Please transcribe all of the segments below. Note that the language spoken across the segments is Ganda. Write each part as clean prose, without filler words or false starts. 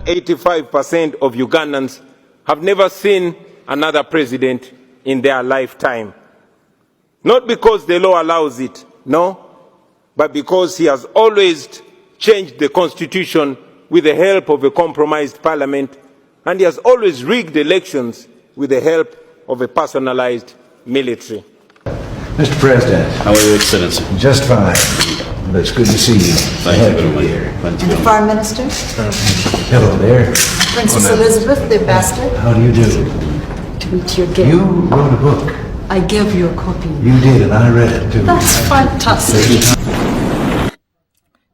85% of Ugandans have never seen another president in their lifetime. Not because the law allows it, no, but because he has always changed the constitution with the help of a compromised parliament, and he has always rigged elections with the help of a personalized military. Mr. President. How are you, Excellency? Just fine. But it's good to see you. Thank Have you very much. here. Thank you. And the Foreign Minister, Hello there. Princess Elizabeth, the Ambassador. How do you do? To meet you again. You wrote a book. I gave you a copy. You did, and I read it too. That's fantastic.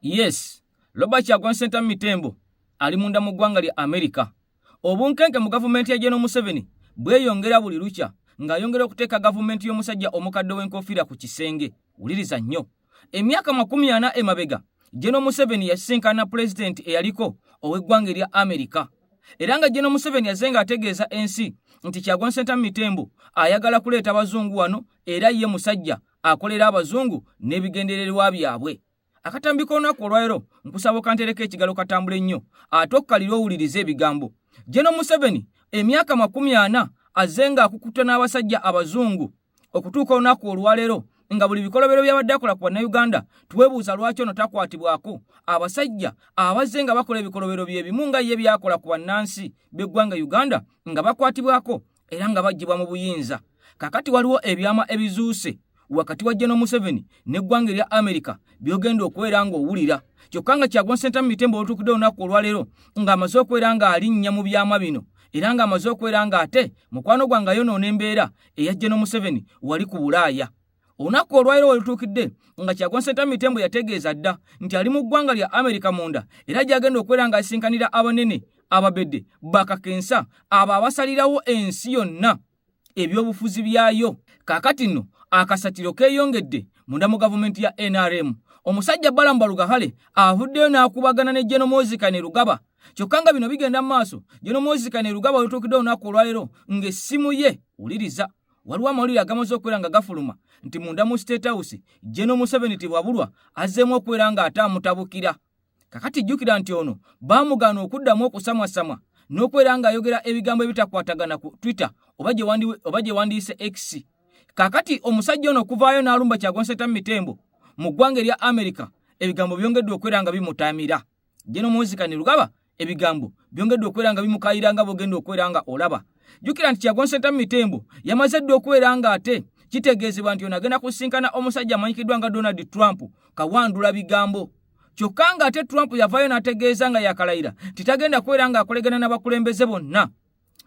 Yes, Robert Kyagulanyi Ssentamu Mitembo ali munda mu ggwanga lya Amerika. Obunkenke mu gavumenti ya General Museveni bweyongera buli lukya ng'ayongera okuteeka gavumenti y'omusajja omukadde w'enkofiira ku kisenge. Wuliriza nnyo. Emyaka 40 emabega, General Museveni yasisinkana pulezidenti eyaliko ow'eggwanga erya Amerika. Era nga General Museveni yazze ng'ategeeza ensi nti Kyagulanyi Ssentamu Mitembo ayagala kuleeta abazungu wano era ye musajja akolera abazungu n'ebigendererwa byabwe. Akatambi k'olunaku olwaleero nkusaba okantereko ekigalo katambule nnyo ate okkalire owulirize ebigambo. General Museveni emyaka 40 azze ng'akukuta n'abasajja abazungu okutuuka olunaku olwaleero nga buli bikolobero by'abadde akola ku Bannayuganda twebuuza lwaki ono takwatibwako. Abasajja abazze nga bakola ebikolobero bye bimu nga ye by'akola ku bannansi b'eggwanga Uganda nga bakwatibwako era nga baggyibwa mu buyinza. Kaakati waliwo ebyama ebizuuse wakati wa General Museveni n'eggwanga erya America by'ogenda okubeera ng'owulira. Kyokka nga Kyagulanyi Ssentamu Mitembo olutuukidde olunaku olwaleero ng'amaze okubeera ng'alinnya mu byama bino era ng'amaze okubeera ng'ate mukwano gwange ayonoona embeera eya General Museveni wali ku Bulaaya. Olunaku olwaleero we lutuukidde nga Kyagulanyi Ssentamu Mitembo yategeeza dda nti ali mu ggwanga lya America munda era gy'agenda okubeera ng'asisinkanira abanene ababedde bakakensa abo abasalirawo ensi yonna ebyobufuzi byayo. Kaakati nno akasatiro keeyongedde munda mu gavumenti ya NRM. Omusajja Balaam Barugahare avuddeyo n'akubagana ne General Muhoozi Kainerugaba. Kyokka nga bino bigenda mu maaso, General Muhoozi Kainerugaba olutuukidde olunaku olwaleero ng'essimu ye wuliriza. Waliwo amawulire agamaze okubeera nga gafuluma nti munda mu State House General Museveni Tibwabulwa azzeemu okubeera ng'ate amutabukira. Kakati jjukira nti ono baamugaana okuddamu okusamwasamwa n'okubeera ng'ayogera ebigambo ebitakwatagana ku Twitter oba gye wandiise X. Kaakati omusajja ono okuvaayo n'alumba Kyagulanyi Ssentamu Mitembo mu ggwanga erya America, ebigambo byongedde okubeera nga bimutaamira. General Muhoozi Kainerugaba ebigambo byongedde okubeera nga bimukaayira nga bw'ogenda okubeera nga olaba. Jjukira nti Kyagulanyi Ssentamu Mitembo yamaze dda okubeera ng'ate kitegeezebwa nti ono agenda kusisinkana omusajja amanyikiddwa nga Donald Trump kawandula bigambo. Kyokka ng'ate Trump yavaayo n'ategeeza nga yakalayira nti tagenda kubeera ng'akolegana n'abakulembeze bonna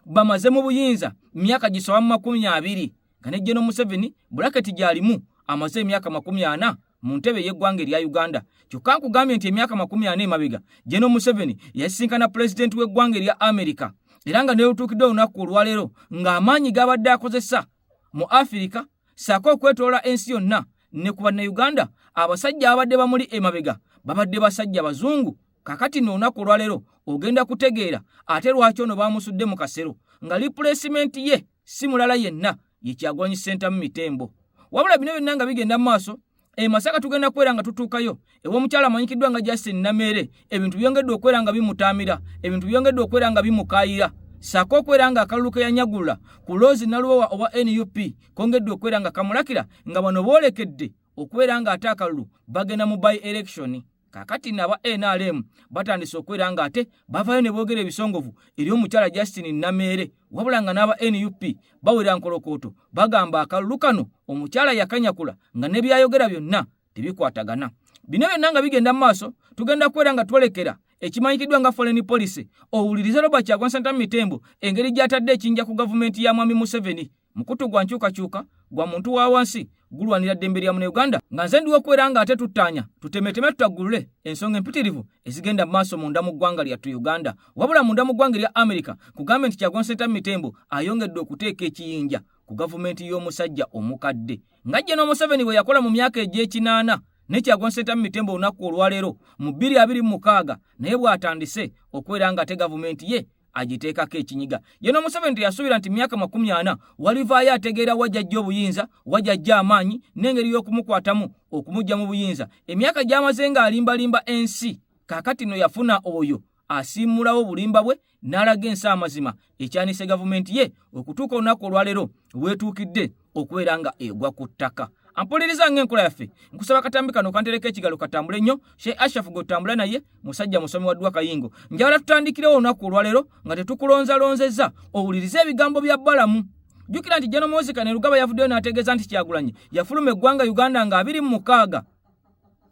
bamaze mu buyinza myaka gisoba mu 20 nga ne General Museveni bulaketi gy'alimu amaze emyaka 40 mu ntebe y'eggwanga erya Uganda. Kyokka nkugambye nti emyaka 40 emabega General Museveni yasisinkana pulezidenti w'eggwanga erya America era nga nelutuukidde olunaku olwaleero ng'amaanyi g'abadde akozesa mu Afirika ssaako okwetoola ensi yonna ne ku Bannayuganda abasajja ababadde bamuli emabega babadde basajja bazungu. Kaakati nno olunaku olwaleero ogenda kutegeera ate lwaki ono baamusudde mu kasero nga lipulesimenti ye si mulala yenna ye Kyagulanyi Ssentamu Mitembo. Wabula bino byonna nga bigenda mu maaso e Masaka tugenda kubeera nga tutuukayo ew'omukyala amanyikiddwa nga Justin Nameere. Ebintu byongedde okubeera nga bimutaamira, ebintu byongedde okubeera nga bimukaayira ssaako okubeera nga akalulu ke yanyagulula ku Rose Nalubowa owa NUP kongedde okubeera nga kamulakira nga bano boolekedde okubeera nga ate akalulu bagenda mu by election. Kaakati nno aba NRM batandise okubeera nga ate bavaayo ne boogera ebisongovu eri omukyala Justin Nameere, wabula nga n'aba NUP bawera nkolokooto bagamba akalulu kano omukyala yakanyakula nga ne by'ayogera byonna tebikwatagana. Bino byonna nga bigenda mu maaso tugenda kubeera nga twolekera ekimanyikiddwa nga foreign policy. Owulirize Robert Kyagulanyi Ssentamu Mitembo engeri gy'atadde ekinja ku gavumenti ya Mwami Museveni. Mukutu gwa nkyukakyuka gwa muntu wa wansi gulwanira ddembe lya Munnayuganda nga nze ndiwo okubeera nga ate tuttaanya tutemeteme tutaggulule ensonga empitirivu ezigenda mu maaso munda mu ggwanga lyattu Uganda. Wabula munda mu ggwanga erya America kugambe nti Kyagulanyi Ssentamu Mitembo ayongedde okuteeka ekiyinja ku gavumenti y'omusajja omukadde nga General Museveni bwe yakola mu myaka egy'ekinaana ne Kyagulanyi Ssentamu Mitembo olunaku olwaleero mu 2026 naye bw'atandise okubeera nga ate gavumenti ye agiteekako ekinyiga. General Museveni teyasuubira nti myaka 40 walivaayo ategeera wa gy'ajja obuyinza, wa gy'ajja amaanyi n'engeri y'okumukwatamu okumuggya mu buyinza. Emyaka gy'amaze ng'alimbalimba ensi kaakati nno yafuna oyo asiimulawo obulimba bwe n'alaga ensi amazima ekyanise gavumenti ye okutuuka olunaku olwaleero weetuukidde okubeera nga egwa ku ttaka. Ampuliriza ng'enkola yaffe, nkusaba katambi kano kantereko ekigalo katambule nnyo. Sheikh Ashraf gw'otambula naye musajja musomi wa ddwa kayingo. Njagala tutandikirewo olunaku olwaleero nga tetukulonzalonzezza, owulirize ebigambo bya Balamu. Jjukira nti General Muhoozi Kainerugaba yavuddeyo n'ategeeza nti Kyagulanyi yafuluma eggwanga Uganda nga 26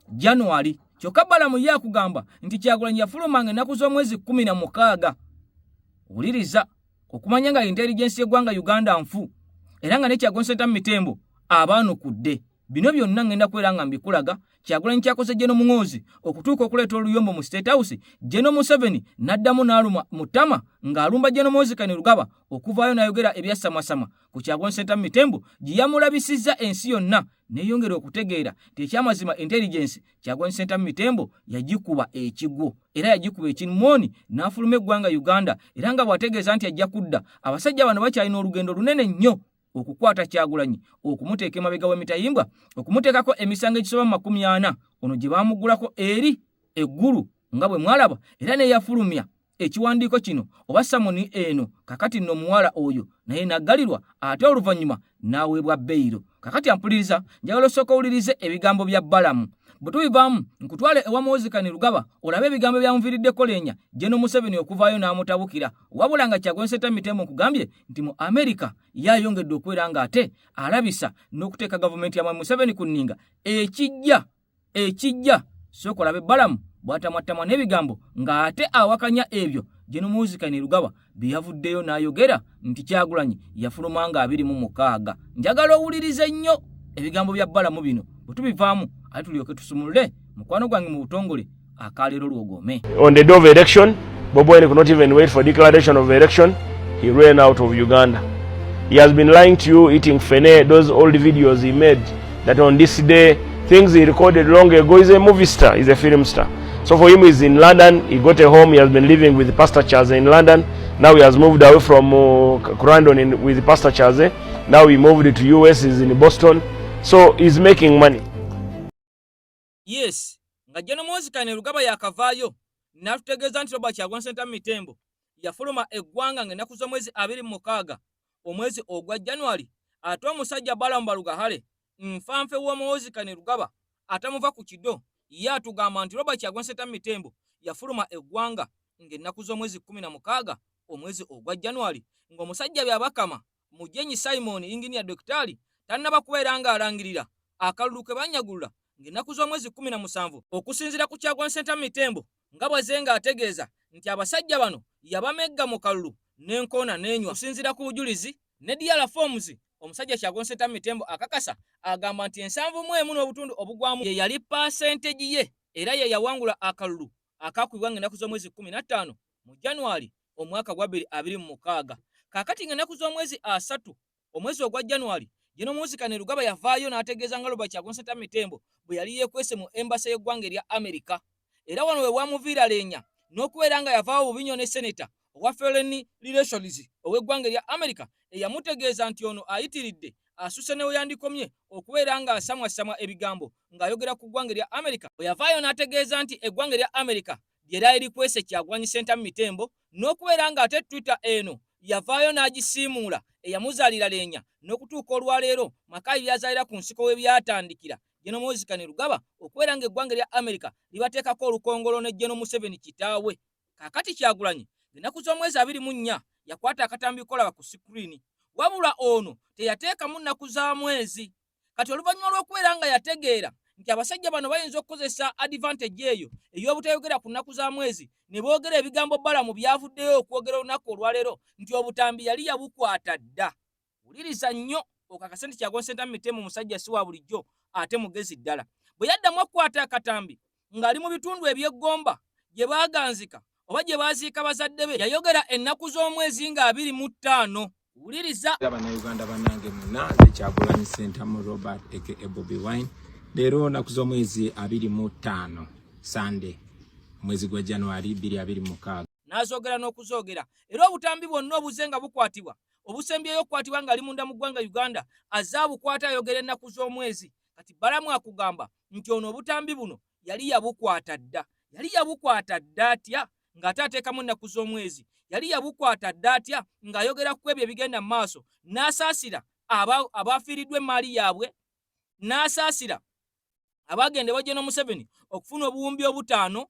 January. Kyokka Balamu ye akugamba nti Kyagulanyi yafuluma nga ennaku z'omwezi 16. Wuliriza okumanya nga intelligence y'eggwanga Uganda nfu era nga ne Kyagulanyi Ssentamu Mitembo abaanukudde. Bino byonna ngenda kubeera nga mbikulaga. Kyagulanyi kyakoze General Muhoozi okutuuka okuleeta oluyombo mu State House, General Museveni n'addamu n'aluma mu ttama ng'alumba General Muhoozi Kainerugaba okuvaayo n'ayogera ebyasamwasama ku Kyagulanyi Ssentamu Mitembo gye yamulabisizza ensi yonna n'eyongera okutegeera nti ekyamazima intelligence Kyagulanyi Ssentamu Mitembo yagikuba ekigwo era yagikuba ekinmooni n'afuluma eggwanga Uganda, era nga bw'ategeeza nti ajja kudda. Abasajja bano bakyalina olugendo lunene nnyo okukwata Kyagulanyi, okumuteeka emabega w'emitayimbwa, okumuteekako emisango egisoba mu 40 ono gye baamuggulako eri eggulu nga bwe mwalaba, era n'eyafulumya ekiwandiiko kino oba samoni eno. Kakati nno omuwala oyo naye naggalirwa ate oluvannyuma n'aweebwa beyiro. Kakati ampuliriza, njagala osooka owulirize ebigambo bya Balamu. Bwe tubivaamu nkutwale ewa Muhoozi Kainerugaba olabe ebigambo byamuviiriddeko leenya General Museveni okuvaayo n'amutabukira. Wabula nga Kyagulanyi Ssentamu Mitembo nkugambye nti mu Amerika ye ayongedde okubeera ng'ate alabisa n'okuteeka gavumenti ya Mwami Museveni ku nninga ekijja ekijja. Sooka olabe Balamu bw'atamwattamwa n'ebigambo ng'ate awakanya ebyo General Muhoozi Kainerugaba bye yavuddeyo n'ayogera nti Kyagulanyi yafuluma nga 26. Njagala owulirize nnyo ebigambo bya Balamu bino, bwe tubivaamu ate tulyoke tusumulule mukwano gwange mu butongole akaleero lwogome. On the day of election, Bobi Wine could not even wait for declaration of election. He ran out of Uganda. He has been lying to you, eating fene, those old videos he made, that on this day, things he recorded long ago. He's a movie star, he's a film star. So for him, he's in London, he got a home, he has been living with Pastor Chaze in London. Now he has moved away from Crandon with Pastor Chaze. Now he moved to US, he's in Boston. So he's making money. Yes, nga General Muhoozi Kainerugaba yakavaayo n'atutegeeza nti Robert Kyagulanyi Ssentamu Mitembo yafuluma eggwanga ng'ennaku z'omwezi 26 omwezi ogwa January, ate omusajja Balamu Barugahare nfanfe w'Omuhoozi Kainerugaba atamuva ku kido ye atugamba nti Robert Kyagulanyi Ssentamu Mitembo yafuluma eggwanga ng'ennaku z'omwezi 16 omwezi ogwa January, ng'omusajja Byabakama Mujenyi Simon Engineer Dokitali tannaba kubeera ng'alangirira akalulu ke banyagulula ng'ennaku z'omwezi 17. Okusinziira ku Kyagulanyi Ssentamu Mitembo nga bw'azze ng'ategeeza nti abasajja bano yabamegga mu kalulu n'enkoona n'enywa, okusinziira ku bujulizi ne DR forms, omusajja Kyagulanyi Ssentamu Mitembo akakasa agamba nti 71 n'obutundu obugwamu ye yali percentage ye, era ye yawangula akalulu akaakubibwa ng'ennaku z'omwezi 15 mu January omwaka gwa 2026. Kaakati ng'ennaku z'omwezi 3 omwezi ogwa January, General Muhoozi Kainerugaba yavaayo n'ategeeza nga Robert Kyagulanyi Ssentamu Mitembo bwe yali yeekwese mu embassy y'eggwanga erya Amerika, era wano we bwamuviira leenya n'okubeera nga yavaawo bubi nnyo ne seneta owa Foreign Relations ow'eggwanga erya Amerika eyamutegeeza nti ono ayitiridde, asuse ne we yandikomye okubeera ng'asamwasamwa ebigambo ng'ayogera ku ggwanga erya Amerika, bwe yavaayo n'ategeeza nti eggwanga erya Amerika lye lyali likwese Kyagulanyi Ssentamu Mitembo, n'okubeera ng'ate Twitter eno yavaayo n'agisiimuula eyamuzaalira leenya n'okutuuka olwaleero Makayi byazaalira ku nsiko we byatandikira General Muhoozi Kainerugaba okubeera ng'eggwanga erya Amerika libateekako olukongolo ne General Museveni kitaawe. Kaakati Kyagulanyi ennaku z'omwezi 24 yakwata akatambi kolaba ku sikuriini, wabula ono teyateekamu nnaku za mwezi. Kati oluvannyuma lw'okubeera nga yategeera nti abasajja bano bayinza okukozesa advantage eyo ey'obutayogera ku nnaku za mwezi ne boogera ebigambo Balamu byavuddeyo okwogera olunaku olwaleero nti obutambi yali yabukwata dda. Wuliriza nnyo okakase nti Kyagulanyi Ssentamu Mitembo musajja si wa bulijjo ate mugezi ddala. Bwe yaddamu okukwata akatambi ng'ali mu bitundu eby'eggomba gye baaganzika oba gye baaziika bazadde be, yayogera ennaku z'omwezi nga 25. Wuliriza. Bannayuganda bannange mwenna, nze Kyagulanyi Ssentamu Robert aka Bobi Wine. Leero nnaku z'omwezi 25, Sunday, omwezi gwa January 2026. N'azoogera n'okuzoogera, era obutambi bwonna obuze nga bukwatibwa, obusembyeyo okukwatibwa ng'ali munda mu ggwanga Uganda, azze abukwata ayogera ennaku z'omwezi. Kati Balamu akugamba nti ono obutambi buno yali yabukwata dda. Yali yabukwata dda atya ng'ate ateekamu ennaku z'omwezi yali yabukwata dda atya ng'ayogera ku ebyo ebigenda mu maaso n'asaasira abafiiriddwa emmaali yaabwe n'asaasira abagenda ewa General Museveni okufuna obuwumbi obutaano.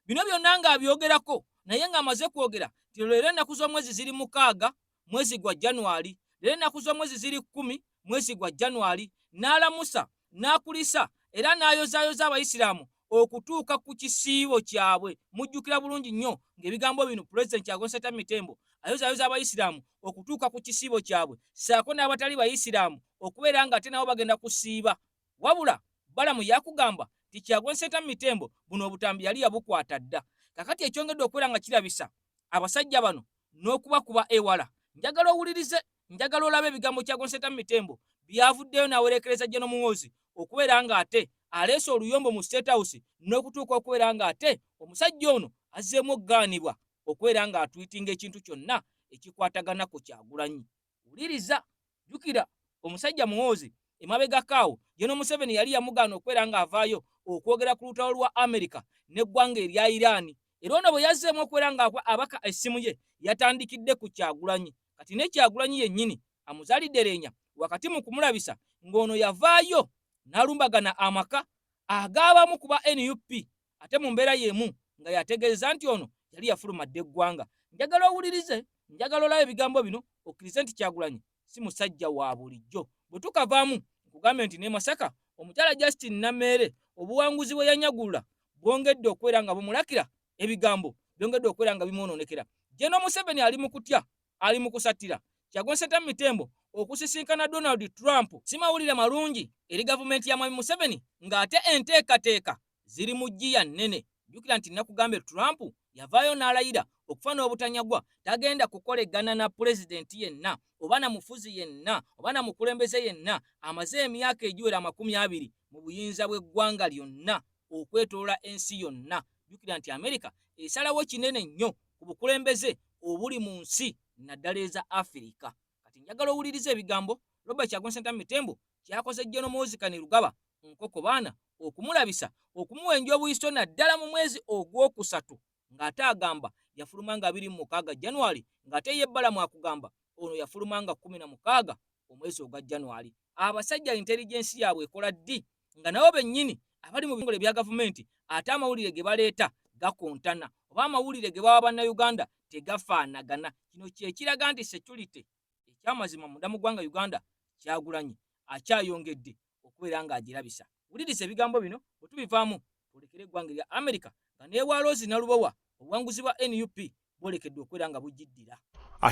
Bino byonna ng'abyogerako naye ng'amaze kwogera nti leero ennaku z'omwezi ziri 6 mwezi gwa January, leero ennaku z'omwezi ziri 10 mwezi gwa January, n'alamusa n'akulisa era n'ayozaayoza Abayisiraamu okutuuka ku kisiibo kyabwe. Mujjukira bulungi nnyo ng'ebigambo bino Pulezidenti Kyagulanyi Ssentamu Mitembo ayozaayoza Abayisiraamu okutuuka ku kisiibo kyabwe ssaako n'abatali Bayisiraamu okubeera ng'ate nabo bagenda kusiiba. Wabula Balamu yakugamba nti Kyagulanyi Ssentamu Mitembo buno obutambi yali yabukwata dda. Kakati ekyongedde okubeera nga kirabisa abasajja bano n'okubakuba ewala, njagala owulirize, njagala olabe ebigambo Kyagulanyi Ssentamu Mitembo byavuddeyo n'awerekereza General Muhoozi okubeera ng'ate aleese oluyombo mu State House n'okutuuka okubeera ng'ate omusajja ono azzeemu okugaanibwa okubeera ng'atwitinga ekintu kyonna ekikwatagana ku Kyagulanyi. Wuliriza, jjukira omusajja Muhoozi emabegako awo General Museveni yali yamugaana okubeera ng'avaayo okwogera ku lutalo lwa Amerika n'eggwanga erya Iran. Era ono bwe yazzeemu okubeera ng'abaka essimu ye yatandikidde ku Kyagulanyi. Kati ne Kyagulanyi yennyini amuzaalidde leenya wakati mu kumulabisa ng'ono yavaayo n'alumbagana amaka ag'abamu ku ba NUP ate mu mbeera y'emu nga yategeeza nti ono yali yafuluma dda eggwanga. Njagala owulirize, njagala olabe ebigambo bino okkirize nti Kyagulanyi si musajja wa bulijjo. Bwe tukavaamu nkugambye nti ne Masaka omukyala Justin Nameere obuwanguzi bwe yanyagulula bwongedde okubeera nga bumulakira ebigambo byongedde okubeera nga bimwonoonekera. General Museveni ali mu kutya, ali mu kusattira Kyagulanyi Ssentamu Mitembo okusisinkana Donald Trump. Si mawulire malungi eri gavumenti ya Mwami Museveni ng'ate enteekateeka ziri mu ggiya nnene. Jjukira nti nakugambye Trump yavaayo n'alayira okufa n'obutanyagwa tagenda kukolegana na pulezidenti yenna oba na mufuzi yenna oba na mukulembeze yenna amaze emyaka egiwera 20 mu buyinza bw'eggwanga lyonna okwetoloola ensi yonna. Jjukira nti Amerika esalawo kinene nnyo ku bukulembeze obuli mu nsi naddala eza Afirika. Kati njagala owulirize ebigambo Robert Kyagulanyi Ssentamu Mitembo kyakoze General Muhoozi Kainerugaba nkoko baana okumulabisa okumuwenja obuyiso naddala mu mwezi ogwokusatu ng'ate agamba yafuluma nga 26 January, ng'ate ye Balamu akugamba ono yafuluma nga 16 omwezi ogwa January. Abasajja intelligence yaabwe ekola ddi nga nabo bennyini abali mu bitongole bya gavumenti ate amawulire ge baleeta gakontana oba amawulire ge bawa Bannayuganda tegafaanagana. Kino kye kiraga nti security ekyamazima munda mu ggwanga Uganda Kyagulanyi akyayongedde okubeera ng'agirabisa. Wuliriza ebigambo bino, bwe tubivaamu twolekere eggwanga erya Amerika nga n'ewa Rose Nalubowa obuwanguzi bwa NUP bwolekedde okubeera nga bugiddira.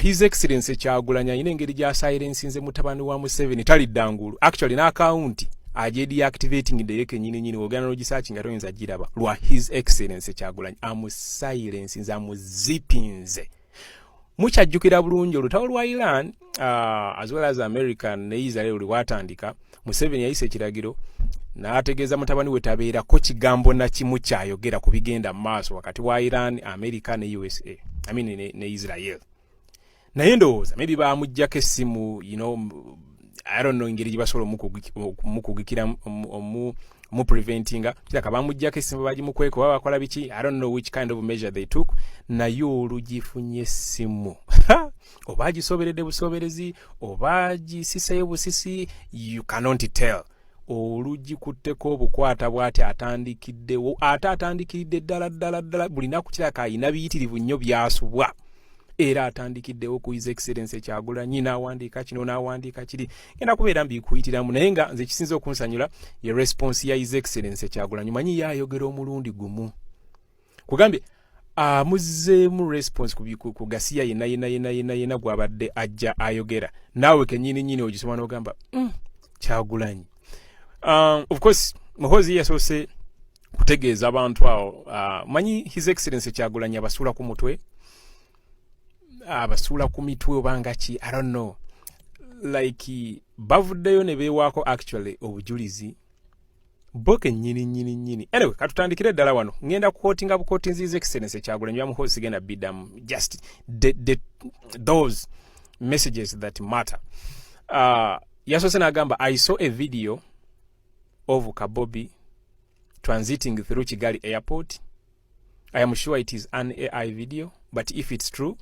His Excellency Kyagulanyi alina engeri gy'asilencinze mutabani wa Museveni talidda ngulu. Actually n'akawunti agyedeactivating dde ye kennyini nnyini, w'ogenda n'ogisearch nga toyinza giraba lwa His Excellency Kyagulanyi amusilencinze, amuzipinze. Mukyajjukira bulungi olutalo lwa Iran as well as America ne Israel lwatandika, Museveni yayisa ekiragiro n'ategeeza mutabani we tabeerako kigambo na kimu kyayogera ku bigenda mu maaso wakati wa Iran, America ne USA, I mean ne Israel. Naye ndowooza maybe bamuggyako essimu, I don't know engeri gye basobola omukugikira omupreventinga, kiraka bamuggyako essimu bagimukweka oba bakola biki, I don't know which kind of measure they took, naye olugifunye essimu oba agisoberedde busoberezi oba agisiseyo busisi, you cannot tell. Olugikutteko obukwata bw'ati atandikiddewo ate atandikiridde ddala ddala ddala buli naku kiraka ayina biyitirivu nnyo byasubwa era atandikiddewo ku His Excellency Kyagulanyi n'awandiika kino n'awandiika kiri, ngenda kubeera mbikuyitiramu. Naye nga nze ekisinza okunsanyula ye response ya His Excellency Kyagulanyi. Manyi ye ayogera omulundi gumu, kugambye amuzzeemu response ku gasiya yenna yenna yenna yenna yenna gwabadde ajja ayogera naawe kennyini nnyini ogisoma n'ogamba Kyagulanyi. Of course Muhoozi yasoose kutegeeza abantu awo, manyi His Excellency Kyagulanyi abasuula ku mutwe, abasuula ku mitwe obanga ki, I don't know, like bavuddeyo ne beewaako actually obujulizi bo kennyini nnyini nnyini. Anyway, katutandikire ddala wano, ngenda kuquotinga buquotinzi His Excellency Kyagulanyi bya Muhoozi sigenda biddamu, just those messages that matter. Yasoose n'agamba, "I saw a video of Kabobi transiting through Kigali airport. I am sure it is an AI video, but if it's true,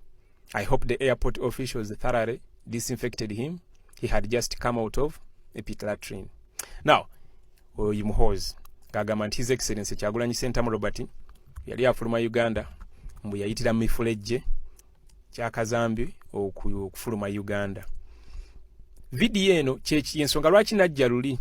I hope the airport officials thoroughly disinfected him. He had just come out of a pit latrine. Now, oyo Muhoozi ng'agamba nti His Excellency Kyagulanyi Ssentamu Robert yali afuluma Uganda mbu yayitira mu mifulejje kyakazambi okufuluma Uganda. Vidiyo eno yensonga lwaki najja luli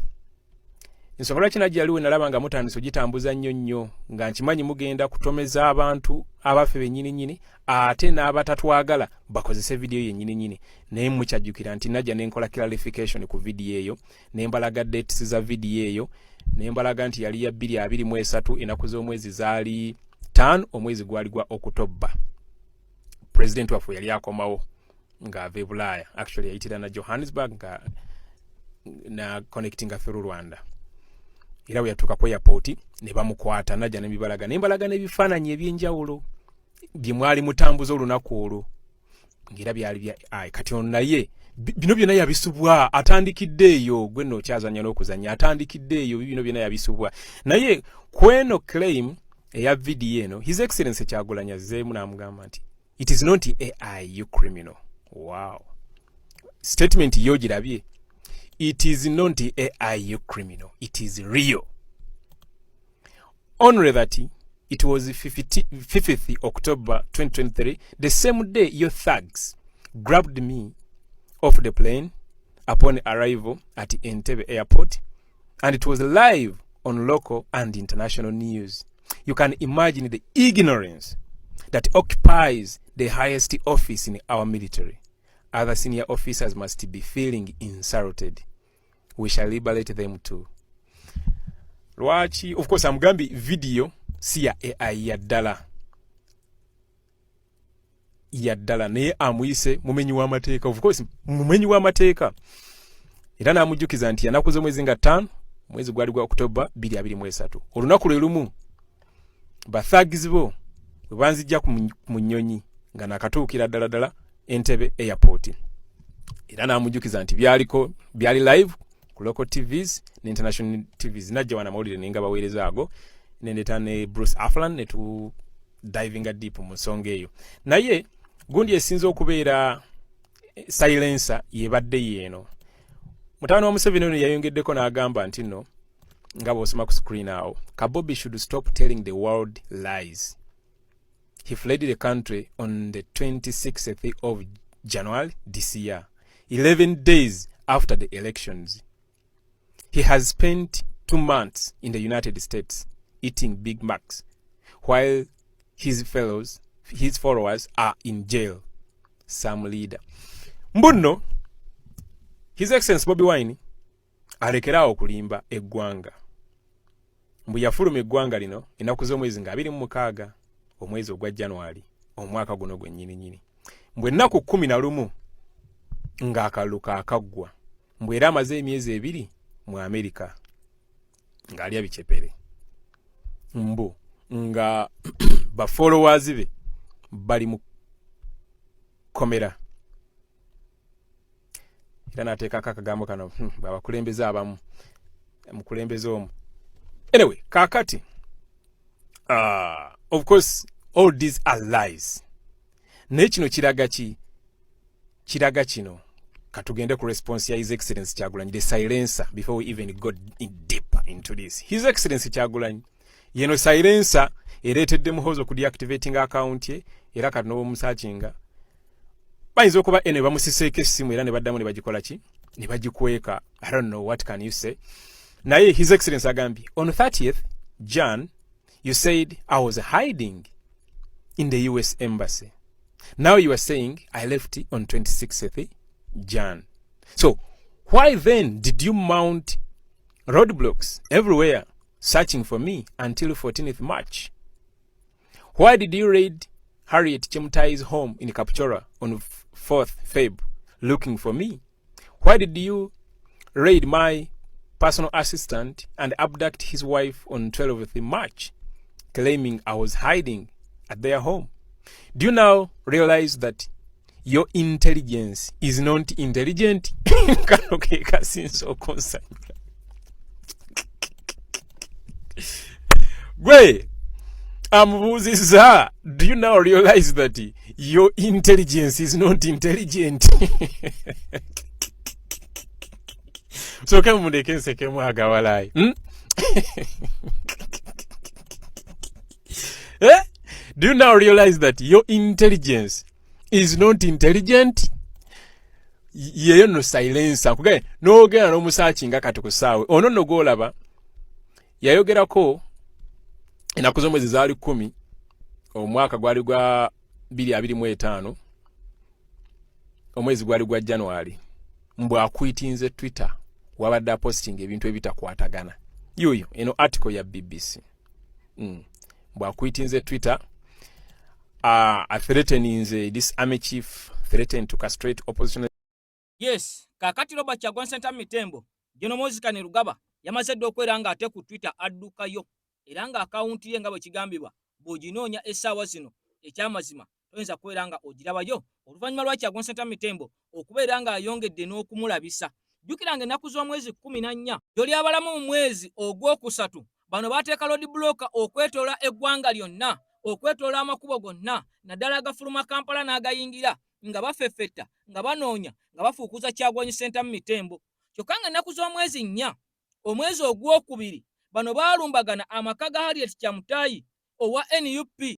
ensonga lwaki najja luli nalaba nga mutandise ogitambuza nnyo nnyo nga nkimanyi mugenda kutomeza abantu abaffe bennyini nnyini ate n'abatatwagala bakozese vidiyo yennyini nnyini naye mukyajjukira nti najja nenkola clarification ku vidiyo eyo nembalaga dates za vidiyo eyo nembalaga nti yali ya 2023 enaku z'omwezi zaali 5 omwezi gwali gwa Okutoba president waffe yali akomawo ng'ava e Bulaaya actually yayitira na Johannesburg nga na connectinga through Rwanda era bwe yatuuka ku airport ne bamukwata najja nemibalaga nembalaga n'ebifaananyi ebyenjawulo bye mwali mutambuza olunaku olwo ng'era byali bya ai kati ono naye bino byonna yabisubwa atandikidde eyo gwe nno okyazanya n'okuzanya atandikidde eyo bino byonna yabisubwa naye kweno claim eya vidiyo eno His Excellency Kyagulanyi azzeemu n'amugamba nti it is not AI, you criminal. Wow, statement yo girabye. It is not AI, you criminal, it is real. Only that it was 50, 5th October 2023, the same day your thugs grabbed me off the plane upon arrival at Entebbe Airport, and it was live on local and international news. You can imagine the ignorance that occupies the highest office in our military. Other senior officers must be feeling insulted. We shall liberate them too. Lwaki? Of course amugambye video si ya AI, ya ddala ya ddala, naye amuyise mumenyi w'amateeka. Of course mumenyi w'amateeka, era n'amujjukiza nti yanaku z'omwezi nga 5 mwezi gwali gwa October 2023, olunaku lwe lumu bathagizi bo bwe banzijja mu nnyonyi nga nakatuukira ddala ddala Entebbe Airport. Era n'amujjukiza nti byaliko byali live ku local TVs ne international TVs. Najja wana amawulire nenga baweereza ago nendeta ne Bruce Aflan ne tu divinga deep mu nsonga eyo, naye gundi esinza okubeera silencer yebadde yeeno. Mutabani wa Museveni ono yayongeddeko n'agamba nti nno nga bw'osoma ku screen awo, Kabobi should stop telling the world lies. He fled the country on the 26th of January this year, 11 days after the elections. He has spent 2 months in the United States eating Big Macs while his fellows, his followers are in jail. Some leader. Mbuno, His Excellency Bobi Wine alekeraawo okulimba eggwanga. Mbu yafuluma eggwanga lino ennaku z'omwezi nga 26 omwezi ogwa January omwaka guno gwennyini nnyini. Mbu ennaku 11 ng'akalulu kaakaggwa. Mbu era amaze emyezi 2 mu Amerika ng'alya bicepere. Mbu nga ba followers be bali mu kkomera. Era n'ateekako akagambo kano abakulembeze abamu mukulembeze omu. Anyway, kaakati of course all these are lies, naye kino kiraga ki? Kiraga kino. Katugende ku response ya His Excellency Kyagulanyi, the silencer. Before we even go in deeper into this, His Excellency Kyagulanyi yeno silencer ereetedde Muhoozi okudeactivating account ye, era kati n'omusakinga bayinza okuba ene bamusiseeko essimu era ne baddamu ne bagikola ki, ne bagikweka. I don't know what can you say, naye His Excellency agambye, on 30th Jan you said I was hiding in the US Embassy. Now you are saying I left on 26th Jan. So why then did you mount roadblocks everywhere searching for me until 14th March? Why did you raid Harriet Chemutai's home in Kapchorwa on 4th Feb looking for me? Why did you raid my personal assistant and abduct his wife on 12th March, claiming I was hiding at their home? Do you now realize that your intelligence is not intelligent? Kano ke kasinza okunsanyula. Gwe Amubuuzizza, do you now realize that your intelligence is not intelligent? Sooke mumuleke nsekemu agawalayi, Eh? Do you now realize that your intelligence is not intelligent? Yeyo no silencer kugaye n'ogenda n'omusaakinga kati ku ssaawe ono nno gw'olaba yayogerako ennaku z'omwezi zaali 10, omwaka gwali gwa 2025, omwezi gwali gwa January, mbu akwitinze Twitter wabadde apostinga ebintu ebitakwatagana. Yuyo eno article ya BBC. Mbu akwitinze Twitter, athreateninze this army chief, threatened to castrate opposition. Yes, kaakati Robert Kyagulanyi Ssentamu Mitembo, General Muhoozi Kainerugaba yamaze dda okwera nga ate ku Twitter addukayo, era nga akawunti ye nga bwe kigambibwa bw'oginoonya essaawa zino ekyamazima toyinza kubeera nga ogirabayo oluvannyuma lwa Kyagulanyi Ssentamu Mitembo okubeera ng'ayongedde n'okumulabisa. Jjukira nga ennaku z'omwezi 14 gy'olyabalamu mu mwezi ogwokusatu bano baateeka road block okwetoola eggwanga lyonna, okwetoola amakubo gonna naddala agafuluma Kampala n'agayingira, nga bafeffetta, nga banoonya, nga bafuukuza Kyagulanyi Ssentamu Mitembo. Kyokka nga ennaku z'omwezi 4 omwezi ogwokubiri bano baalumbagana amaka ga Harriet Kyamutayi owa NUP,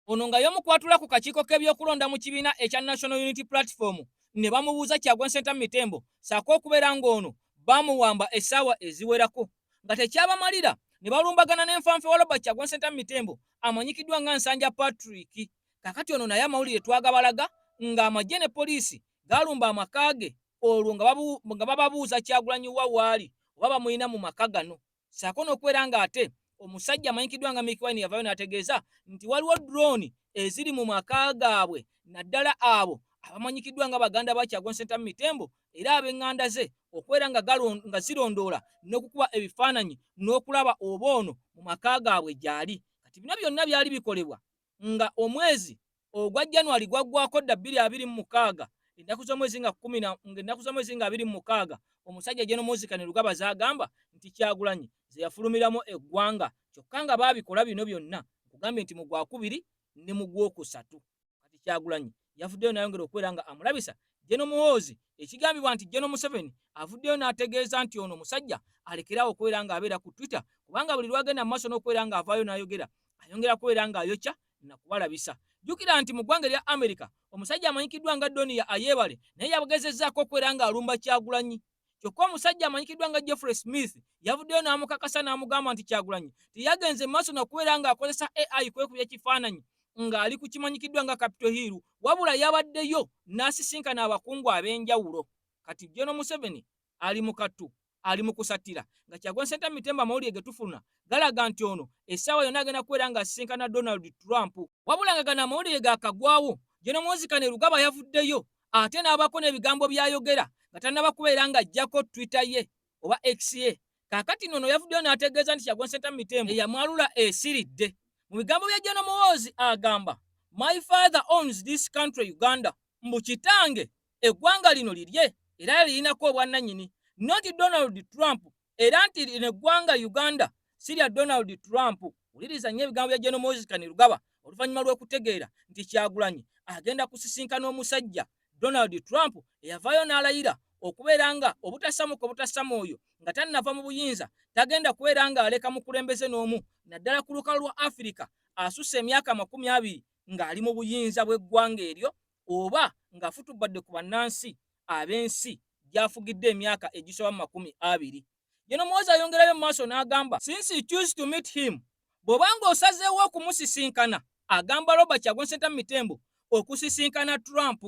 ono nga y'omukwatula ku kakiiko k'ebyokulonda mu kibiina ekya National Unity Platform, ne bamubuuza Kyagulanyi Ssentamu Mitembo ssaako okubeera ng'ono bamuwamba essaawa eziwerako. Nga tekyabamalira ne balumbagana n'enfanfe wa Robert Kyagulanyi Ssentamu Mitembo amanyikiddwa nga Nsanja Patrick. Kaakati ono naye amawulire twagabalaga ng'amagye ne poliisi galumba amaka ge, olwo nga bababuuza Kyagulanyi wa waali oba bamulina mu maka gano, ssaako n'okubeera ng'ate omusajja amanyikiddwa nga Mikie Wine yavaayo n'ategeeza nti waliwo drone eziri mu maka gaabwe, naddala abo abamanyikiddwa nga baganda ba Kyagulanyi Ssentamu Mitembo era ab'eŋŋanda ze, okubeera nga zirondoola n'okukuba ebifaananyi n'okulaba oba ono mu maka gaabwe gy'ali. Kati bino byonna byali bikolebwa nga omwezi ogwa January gwaggwako dda 2026, ennaku z'omwezi nga kkumi na, nga ennaku z'omwezi nga 26, omusajja General Muhoozi Kainerugaba z'agamba nti Kyagulanyi ze yafulumiramu eggwanga, kyokka nga baabikola bino byonna nkugambye nti mu gwakubiri ne mu gwokusatu. Kati Kyagulanyi yavuddeyo n'ayongera okubeera nga amulabisa General Muhoozi. Ekigambibwa nti General Museveni avuddeyo n'ategeeza nti ono omusajja alekeraawo okubeera ng'abeera ku Twitter, kubanga buli lwagenda mu maaso n'okubeera ng'avaayo n'ayogera ayongera kubeera ng'ayokya nakubalabisa. Jjukira nti mu ggwanga erya America omusajja amanyikiddwa nga Donia Ayebale naye yagezezzaako okubeera ng'alumba Kyagulanyi, kyokka omusajja amanyikiddwa nga Jeffrey Smith yavuddeyo n'amukakasa n'amugamba nti Kyagulanyi teyagenze maaso nakubeera ng'akozesa AI kwekubya ekifaananyi ng'ali ku kimanyikiddwa nga Capitol Hill, wabula yabaddeyo n'asisinkana abakungu ab'enjawulo. Kati General Museveni ali mu kattu, ali mu kusattira nga Kyagulanyi Ssentamu Mitembo amawulire ge tufuna galaga nti ono essaawa yonna agenda kubeera ng'asisinkana Donald Trump. Wabula nga gano amawulire gaakagwawo, General Muhoozi Kainerugaba yavuddeyo ate n'abaako n'ebigambo by'ayogera nga tannaba kubeera ng'aggyako Twitter ye oba X ye. Kaakati nno ono yavuddeyo n'ategeeza nti Kyagulanyi Ssentamu Mitembo eyamwalula esiridde. Mu bigambo bya General Muhoozi agamba, My father owns this country Uganda, mbu kitange eggwanga lino lirye era lirinako obwannannyini, not Donald Trump, era nti lino eggwanga Uganda si lya Donald Trump. Wuliriza nnyo ebigambo bya General Muhoozi Kainerugaba oluvannyuma lw'okutegeera nti Kyagulanyi agenda kusisinkana omusajja Donald Trump eyavaayo n'alayira okubeera nga obutasamuka obutassa mwoyo nga tannava mu buyinza tagenda kubeera ng'aleka mukulembeze n'omu naddala ku lukalu lwa Afirika asusse emyaka 20 ng'ali mu buyinza bw'eggwanga eryo oba ng'afutubbadde ku bannansi ab'ensi gy'afugidde emyaka egisoba mu 20. General Muhoozi ayongerayo mu maaso n'agamba, since you choose to meet him, bw'oba ng'osazeewo okumusisinkana, agamba Robert Kyagulanyi Ssentamu Mitembo okusisinkana Trump.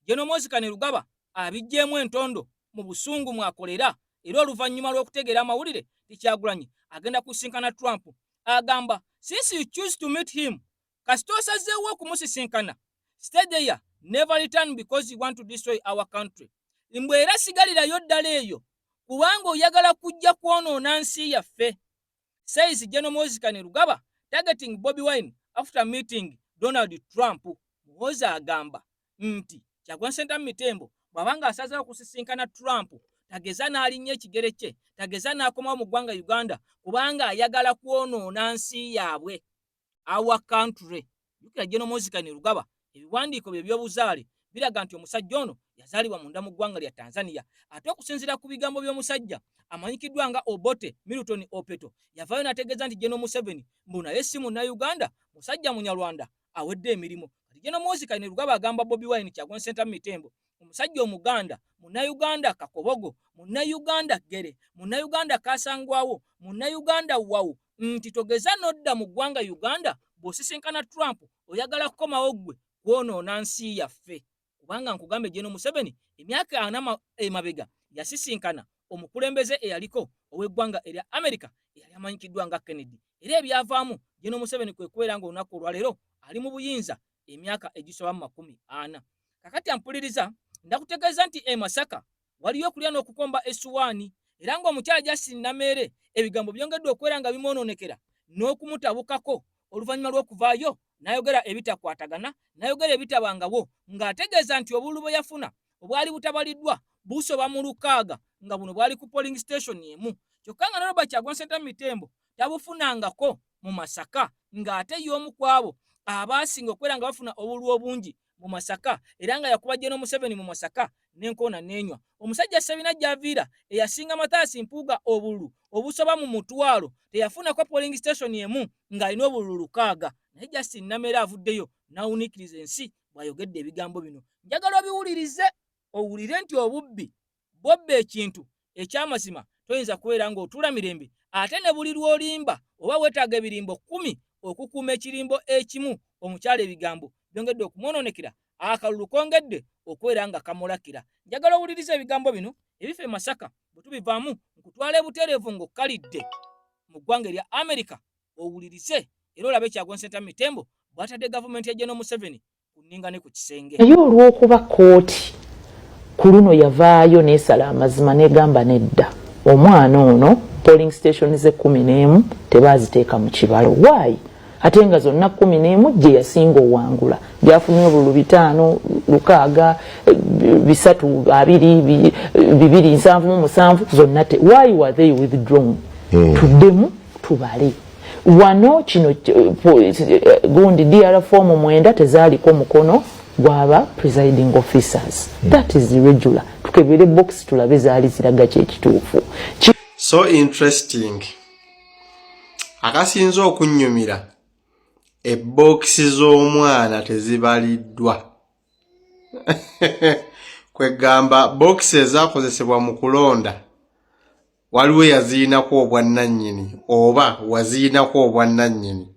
General Muhoozi Kainerugaba abiggyeemu entondo mu busungu mwakolera, era oluvannyuma lw'okutegeera amawulire nti Kyagulanyi agenda kusisinkana Trump, agamba, since you choose to meet him, kasita osazeewo okumusisinkana, stay there, never return because you want to destroy our country. Mbwe era sigalirayo ddala eyo kubanga oyagala kujja kwonoona nsi yaffe, says General Muhoozi Kainerugaba targeting Bobi Wine after meeting Donald Trump. Muhoozi agamba nti Kyagulanyi Ssentamu Mitembo bw'abanga asazeewo okusisinkana Trump, tageza n'alinnya ekigere kye, tageza n'akomawo mu ggwanga Uganda kubanga ayagala kwonoona nsi yaabwe. our country. Jjukira General Muhoozi Kainerugaba ebiwandiiko bye eby'obuzaale biraga nti omusajja ono yazaalibwa munda mu ggwanga lya Tanzania. Ate okusinziira ku bigambo by'omusajja amanyikiddwa nga Obote Milton Opeto, yavaayo n'ategeeza nti General Museveni mbu naye si Munnayuganda, musajja Munyarwanda awedde emirimu. Kati General Muhoozi Kainerugaba agamba Bobi Wine Kyagulanyi Ssentamu Mitembo, omusajja Omuganda, Munnayuganda Kakobogo, Munnayuganda Ggere, Munnayuganda Kasangwawo, Munnayuganda Wawu, nti togeza n'odda mu ggwanga Uganda bw'osisinkana Trump oyagala kukomawo ggwe kwonoona nsi yaffe. Kubanga nkugambe General Museveni emyaka ana emabega yasisinkana omukulembeze eyaliko ow'eggwanga erya America eyali amanyikiddwa nga Kennedy, era ebyavaamu General Museveni kwe kubeera ng'olunaku olwaleero ali mu buyinza emyaka egisoba mu 40. Kakati ampuliriza, ndakutegeeza nti e Masaka waliyo okulya n'okukomba essuwaani, era ng'omukyala Justine Nameere ebigambo byongedde okubeera nga bimwonoonekera n'okumutabukako oluvannyuma lw'okuvaayo n'ayogera ebitakwatagana, n'ayogera ebitabangawo, ng'ategeeza nti obululu bwe yafuna obwali butabaliddwa busoba mu 600, nga buno bwali ku polling station emu, kyokka nga ne Robert Kyagulanyi Ssentamu Mitembo tabufunangako mu Masaka, ng'ate y'omu ku abo abaasinga okubeera nga bafuna obululu obungi mu Masaka, era nga yakuba General Museveni mu Masaka n'enkoona n'enywa. Omusajja Ssebina Javiira eyasinga Mathias Mpuuga obululu obusoba mu 1000 teyafunako polling station emu ng'alina obululu 600. Naye Justine Nameere avuddeyo n'awuniikiriza ensi bw'ayogedde ebigambo bino. Njagala obiwulirize, owulire nti obubbi bw'obba ekintu eky'amazima toyinza kubeera ng'otuula mirembe, ate ne buli lw'olimba oba weetaaga ebirimbo 10 okukuuma ekirimbo ekimu. Omukyala ebigambo byongedde okumwonoonekera, akalulu kongedde okubeera nga kamulakira. Njagala owulirize ebigambo bino ebifa e Masaka, bwe tubivaamu nkutwala ebutereevu ng'okkalidde mu ggwanga erya Amerika, owulirize era olabe Kyagulanyi Ssentamu Mitembo bw'atadde gavumenti ya General Museveni ku nninga ne ku kisenge. Naye olw'okuba kkooti ku luno yavaayo n'esala amazima n'egamba nedda, omwana ono polling station ze 11 tebaaziteeka mu kibalo, why? Ate nga zonna 11 gye yasinga owangula, byafunye obululu 5, 6, 3, 2, 2, 77, zonna te why were they withdrawn? Tuddemu tubale wano kino gundi DR form 9 tezaaliko mukono gwaba presiding officers. That is irregular. Tukebere box tulabe zaali ziraga kyekituufu. So interesting. Akasinze okunnyumira, ebokisi z'omwana tezibaliddwa. Kwegamba bokisi ezakozesebwa mu kulonda waliwo eyazirinako obwannannyini oba wazirinako obwannannyini.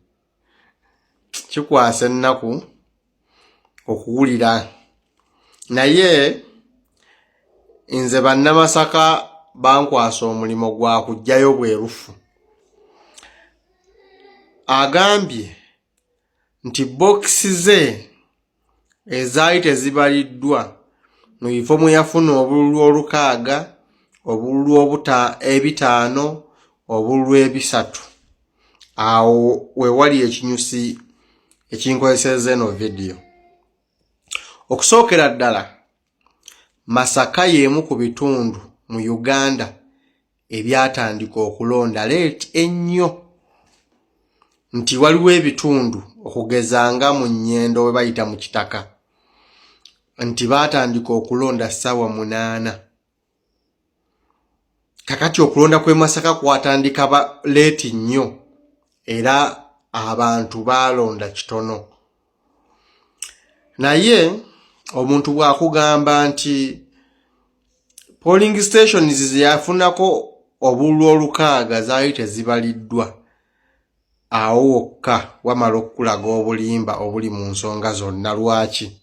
Kikwasa ennaku okuwulira, naye nze Bannamasaka bankwasa omulimu gwa kuggyayo bwerufu. Agambye nti bokisi ze ezaali tezibaliddwa mu bifo mwe yafuna obululu 600, obululu 5, obululu 3, awo we wali ekinyusi ekinkozeseza eno vidiyo. Okusookera ddala, Masaka y'emu ku bitundu mu Uganda ebyatandika okulonda late ennyo, nti waliwo ebitundu okugeza nga mu Nnyendo we bayita mu Kitaka nti baatandika okulonda ssaawa 8. Kakati okulonda kw'e Masaka kwatandika ba late nnyo era abantu baalonda kitono. Naye omuntu bw'akugamba nti polling stations ze yafunako obululu 600 zaali tezibaliddwa, awo wokka wamala okukulaga obulimba obuli mu nsonga zonna. Lwaki?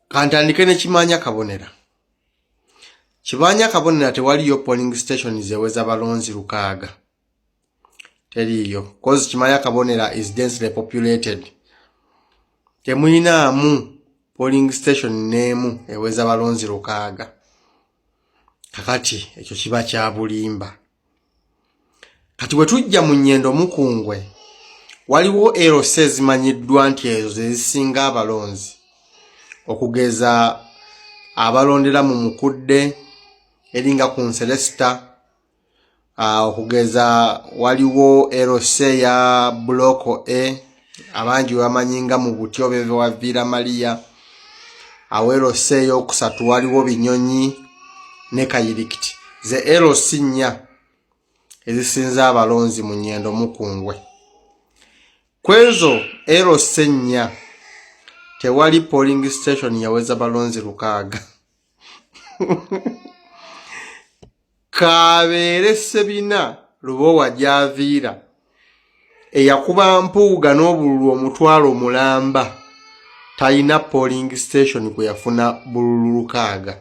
Kantandike ne Kimanya Kabonera. Kimanya Kabonera tewaliyo polling station zeweza balonzi 600, teriiyo, cause Kimanya Kabonera is densely populated. Temuyinaamu polling station n'emu eweza balonzi 600. Kakati ekyo kiba kya bulimba. Kati bwe tujja mu Nnyendo Mukungwe, waliwo LC ezimanyiddwa nti ezo ze zisinga abalonzi, okugeza abalondera mu Mukudde eringa ku Nselesita. Okugeza waliwo LC ya Block A, abangi bamanyi nga mu butyo beve wa Villa Maria. Awo LC eyokusatu waliwo Binyonyi ne Kayirikiti. Ze LC nnya ezisinza abalonzi mu Nyendo Mukungwe. Kwezo LC nnya tewali polling station yaweza balonzi 600. Kabeere Ssebina Lubowa gy'aviira eyakuba Mpuuga n'obululu 500,000 talina polling station kwe yafuna bululu 600.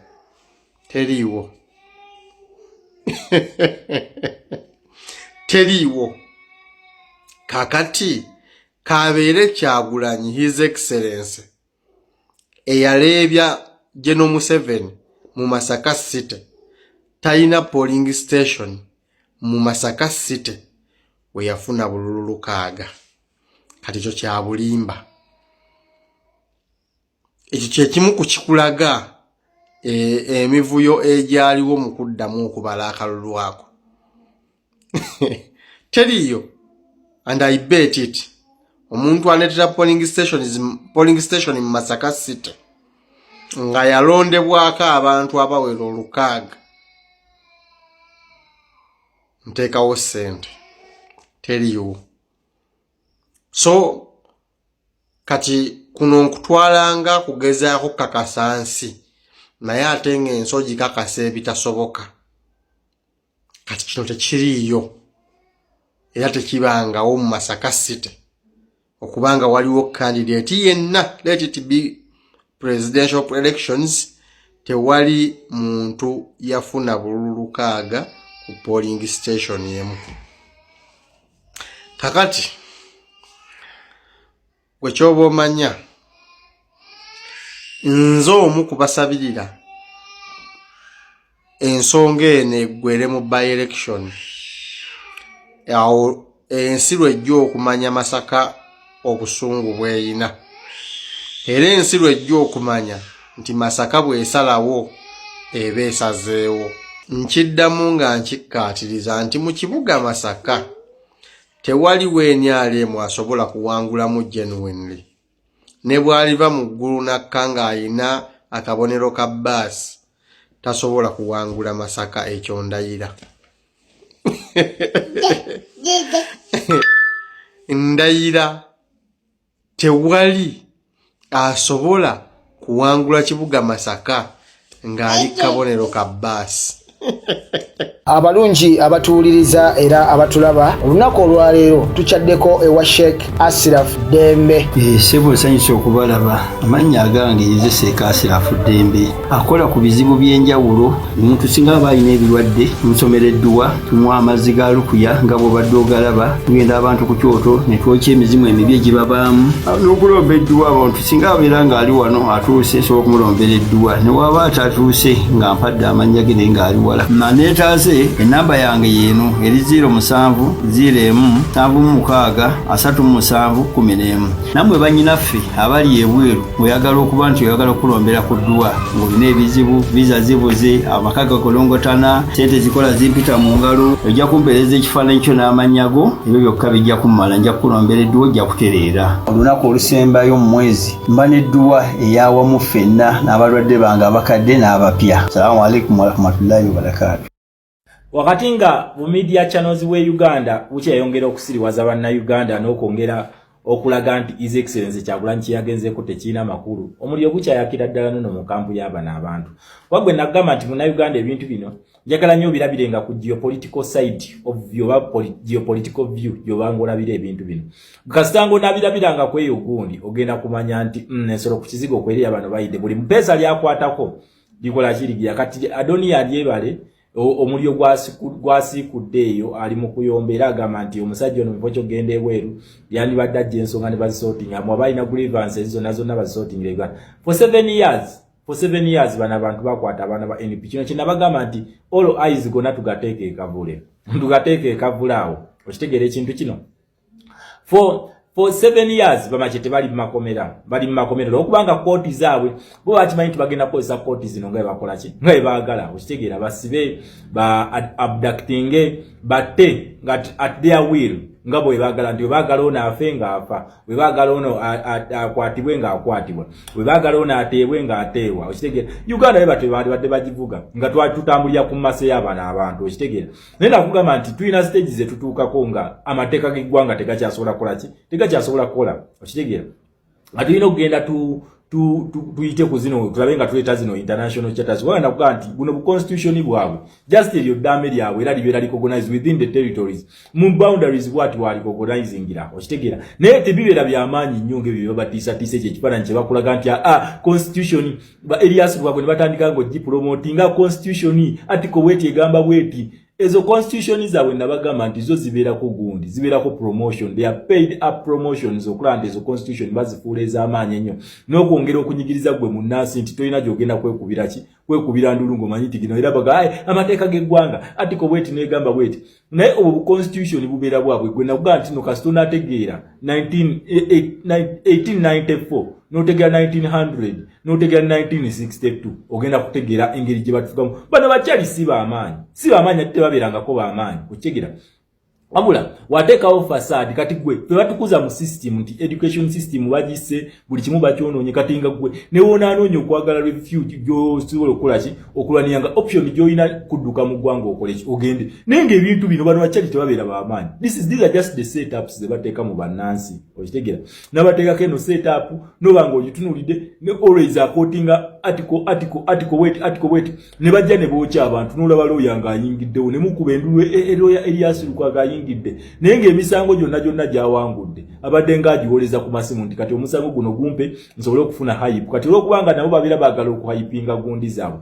Teriiwo. Teriiwo. Kakati kabeere Kyagulanyi His Excellency eyaleebya General Museveni mu Masaka City talina polling station mu Masaka City we yafuna bululu 600. Kati ekyo kya bulimba. Ekyo kye kimu ku kikulaga emivuyo egyaliwo mu kuddamu okubala akalulu ako. Teriiyo. And I bet it. Omuntu aleetera polling station mu Masaka City nga yalondebwako abantu abawera 600, nteekawo ssente, teriiwo. So kati kuno nkutwalanga kugezaako kukakasa nsi, naye ate ng'ensi ogikakasa ebitasoboka. Kati kino tekiriiyo era tekibangawo mu Masaka City okubanga waliwo candidate yenna, let it be presidential elections, tewali muntu yafuna bululu 600 ku polling station emu. Kakati gwe kyoba omanya, nze omu kubasabirira ensonga eno eggwere mu by election. Awo ensi lwejja okumanya Masaka obusungu bweyina, era ensi lwejja okumanya nti Masaka bw'esalawo eba esazeewo. Nkiddamu nga nkikkaatiriza nti mu kibuga Masaka tewali WNRM asobola kuwangulamu genuinely. Ne bw'aliva mu ggulu n'akka ng'ayina akabonero ka bbaasi, tasobola kuwangula Masaka. Ekyo ndayira, ndayira, tewali asobola kuwangula kibuga Masaka ng'ali kabonero ka bbaasi. Abalungi abatuwuliriza era abatulaba, olunaku olwaleero tukyaddeko ewa Sheikh Asiraf Ddembe. Ssebo, nsanyusa okubalaba. Amannya agange nze Sheikh Asirafu Ddembe, akola ku bizibu by'enjawulo. Omuntu singa aba alina ebirwadde, tumusomera edduwa, tumuwa amazzi ga lukuya nga bw'obadde ogalaba. Tugenda abantu ku kyoto ne twokya emizimu emibi egibabaamu n'okulomba edduwa. Abantu singa abeera ng'ali wano atuuse, nsobola okumulombera edduwa, ne waba atatuuse nga mpadde amannya ge naye ng'ali wala naneetaase. Enamba yange yeeno eri 07 01 76 37 11. Nammwe bannyinaffe abali ebweru, oyagala okuba nti oyagala okulombera ku dduwa ng'olina ebizibu, visa zibuze, amaka gakolongotana, sente zikola zimpita mu ngalo, ojja kumpeereza ekifaananyi kyo n'amannya go, ebyo byokka bijja kummala, nja kukulombera edduwa, ojja kutereera. Olunaku olusembayo mu mwezi mba n'edduwa eyawamu ffenna n'abalwadde bange abakadde n'abapya. Salaamu alaikum warahmatullahi wabarakaatu. Wakati nga bu media channels we Uganda bukyayongera okusiriwaza bannayuganda n'okwongera okulaga nti His Excellence Kyagulanyi kyeyagenzeeko tekirina makulu, omuliro gukyayakira ddala nono mu kampu y'abano abantu. Wagwe nagamba nti munnayuganda, ebintu bino njagala nnyo obirabirenga ku geopolitical side of view oba geopolitical view gy'obanga olabira ebintu bino. Kasita nga onaabirabiranga ku eyo gundi, ogenda kumanya nti ensolo ku kizigo okwerera bano bayidde buli mupeesa lyakwatako likola kirigira. Kati Adonia Aryebare omuliro gwasiikudde eyo, ali mu kuyomba era agamba nti omusajja ono mufo kyokugenda ebweru yandibadde ajja ensonga ne bazisortinga mu aba alina grievances zonna zonna bazisortingira Uganda. For 7 years, for 7 years bano abantu bakwata abaana ba NP. Kino kyenabagamba nti all eyes gonna tugateeka ekavule, tugateeka ekavule awo. Okitegeera ekintu kino? For For 7 years bamachete bali mumakomera, bali mumakomera olwokubanga kooti zaabwe bo bakimanyi nti bagenda kukozesa kooti zino nga bebakola ki, nga bebaagala. Okitegeera? Basibe, ba abductinge, batte nga at their will, nga bwe baagala, nti bwe ono afe ng'afa, bwe baagala ono akwatibwe ng'akwatibwa, bwe baagala ono ateebwe ng'ateebwa. Okitegeera? Uganda be batwe bandibadde bagivuga nga tutambulira ku maso y'abano abantu. Okitegeera? Naye nakugamba nti tulina stage ze tutuukako nga amateeka g'eggwanga tegakyasobola kukola ki, tegakyasobola kukola. Okitegeera? Nga tulina okugenda tuyite ku zino, tulabe nga tuleeta zino international charters, kubanga nakugamba nti buno bu constitution bwabwe, just eryo ddaame lyabwe, era libeera recognized within the territories, mu boundaries bwati warecognizingira. Okitegeera? Naye tebibeera byamaanyi nnyo ngaebyo byebabatiisatiisa. Ekyo ekifaananyi kye bakulaga nti a constitution ba Erias bwabwe ne batandika nga ogipromotinga constitution, article bweti egamba bweti. Ezo constitution zaabwe nabagamba nti zo zibeerako gundi, zibeerako promotion. They are paid up promotions okulaba nti ezo constitution bazifuula ez'amaanyi ennyo n'okwongera okunyigiriza gwe munnansi nti tolina gy'ogenda kwekubira ki, kwekubira ndulu ng'omanyi nti gino era baga aye amateeka g'eggwanga, article bweti n'egamba bweti. Naye obwo bu constitution bubeera bwabwe. Gwe nakugamba nti no kasita onaategeera 1894, n'otegeera 1900, n'otegeera 1962, ogenda kutegeera engeri gye batufugamu. Bano bakyali si baamaanyi, si baamaanyi, ate tebabeerangako baamaanyi. Okitegeera? Wabula wateekawo facade. Kati gwe fe batukuza mu system nti education system bagise, buli kimu bakyonoonye. Kati nga gwe newonaanoonya okwagala refuge gyosobola okukola ki, okulwanira, nga option gyolina kudduka mu ggwanga okole ki, ogende. Naye ngaebintu bino, bano bakyali tebabeera bamaanyi. These are just the setups ze bateeka mu bannansi. Okitegeera? Nabateekako eno setup, noba nga ogitunuulidde ne always aquotinga article, article, article bweti, article bweti, ne bajja ne bookya abantu. N'olaba looya ng'ayingiddewo ne mukuba endulu, looya Erias Lukwago ayingidde, naye ng'emisango gyonna gyonna gyawangudde abadde ng'agiwoleza ku masimu nti kati omusango guno gumpe nsobole okufuna hype. Kati olwokubanga nabo babeera baagala okuhypinga gundi zaabwe,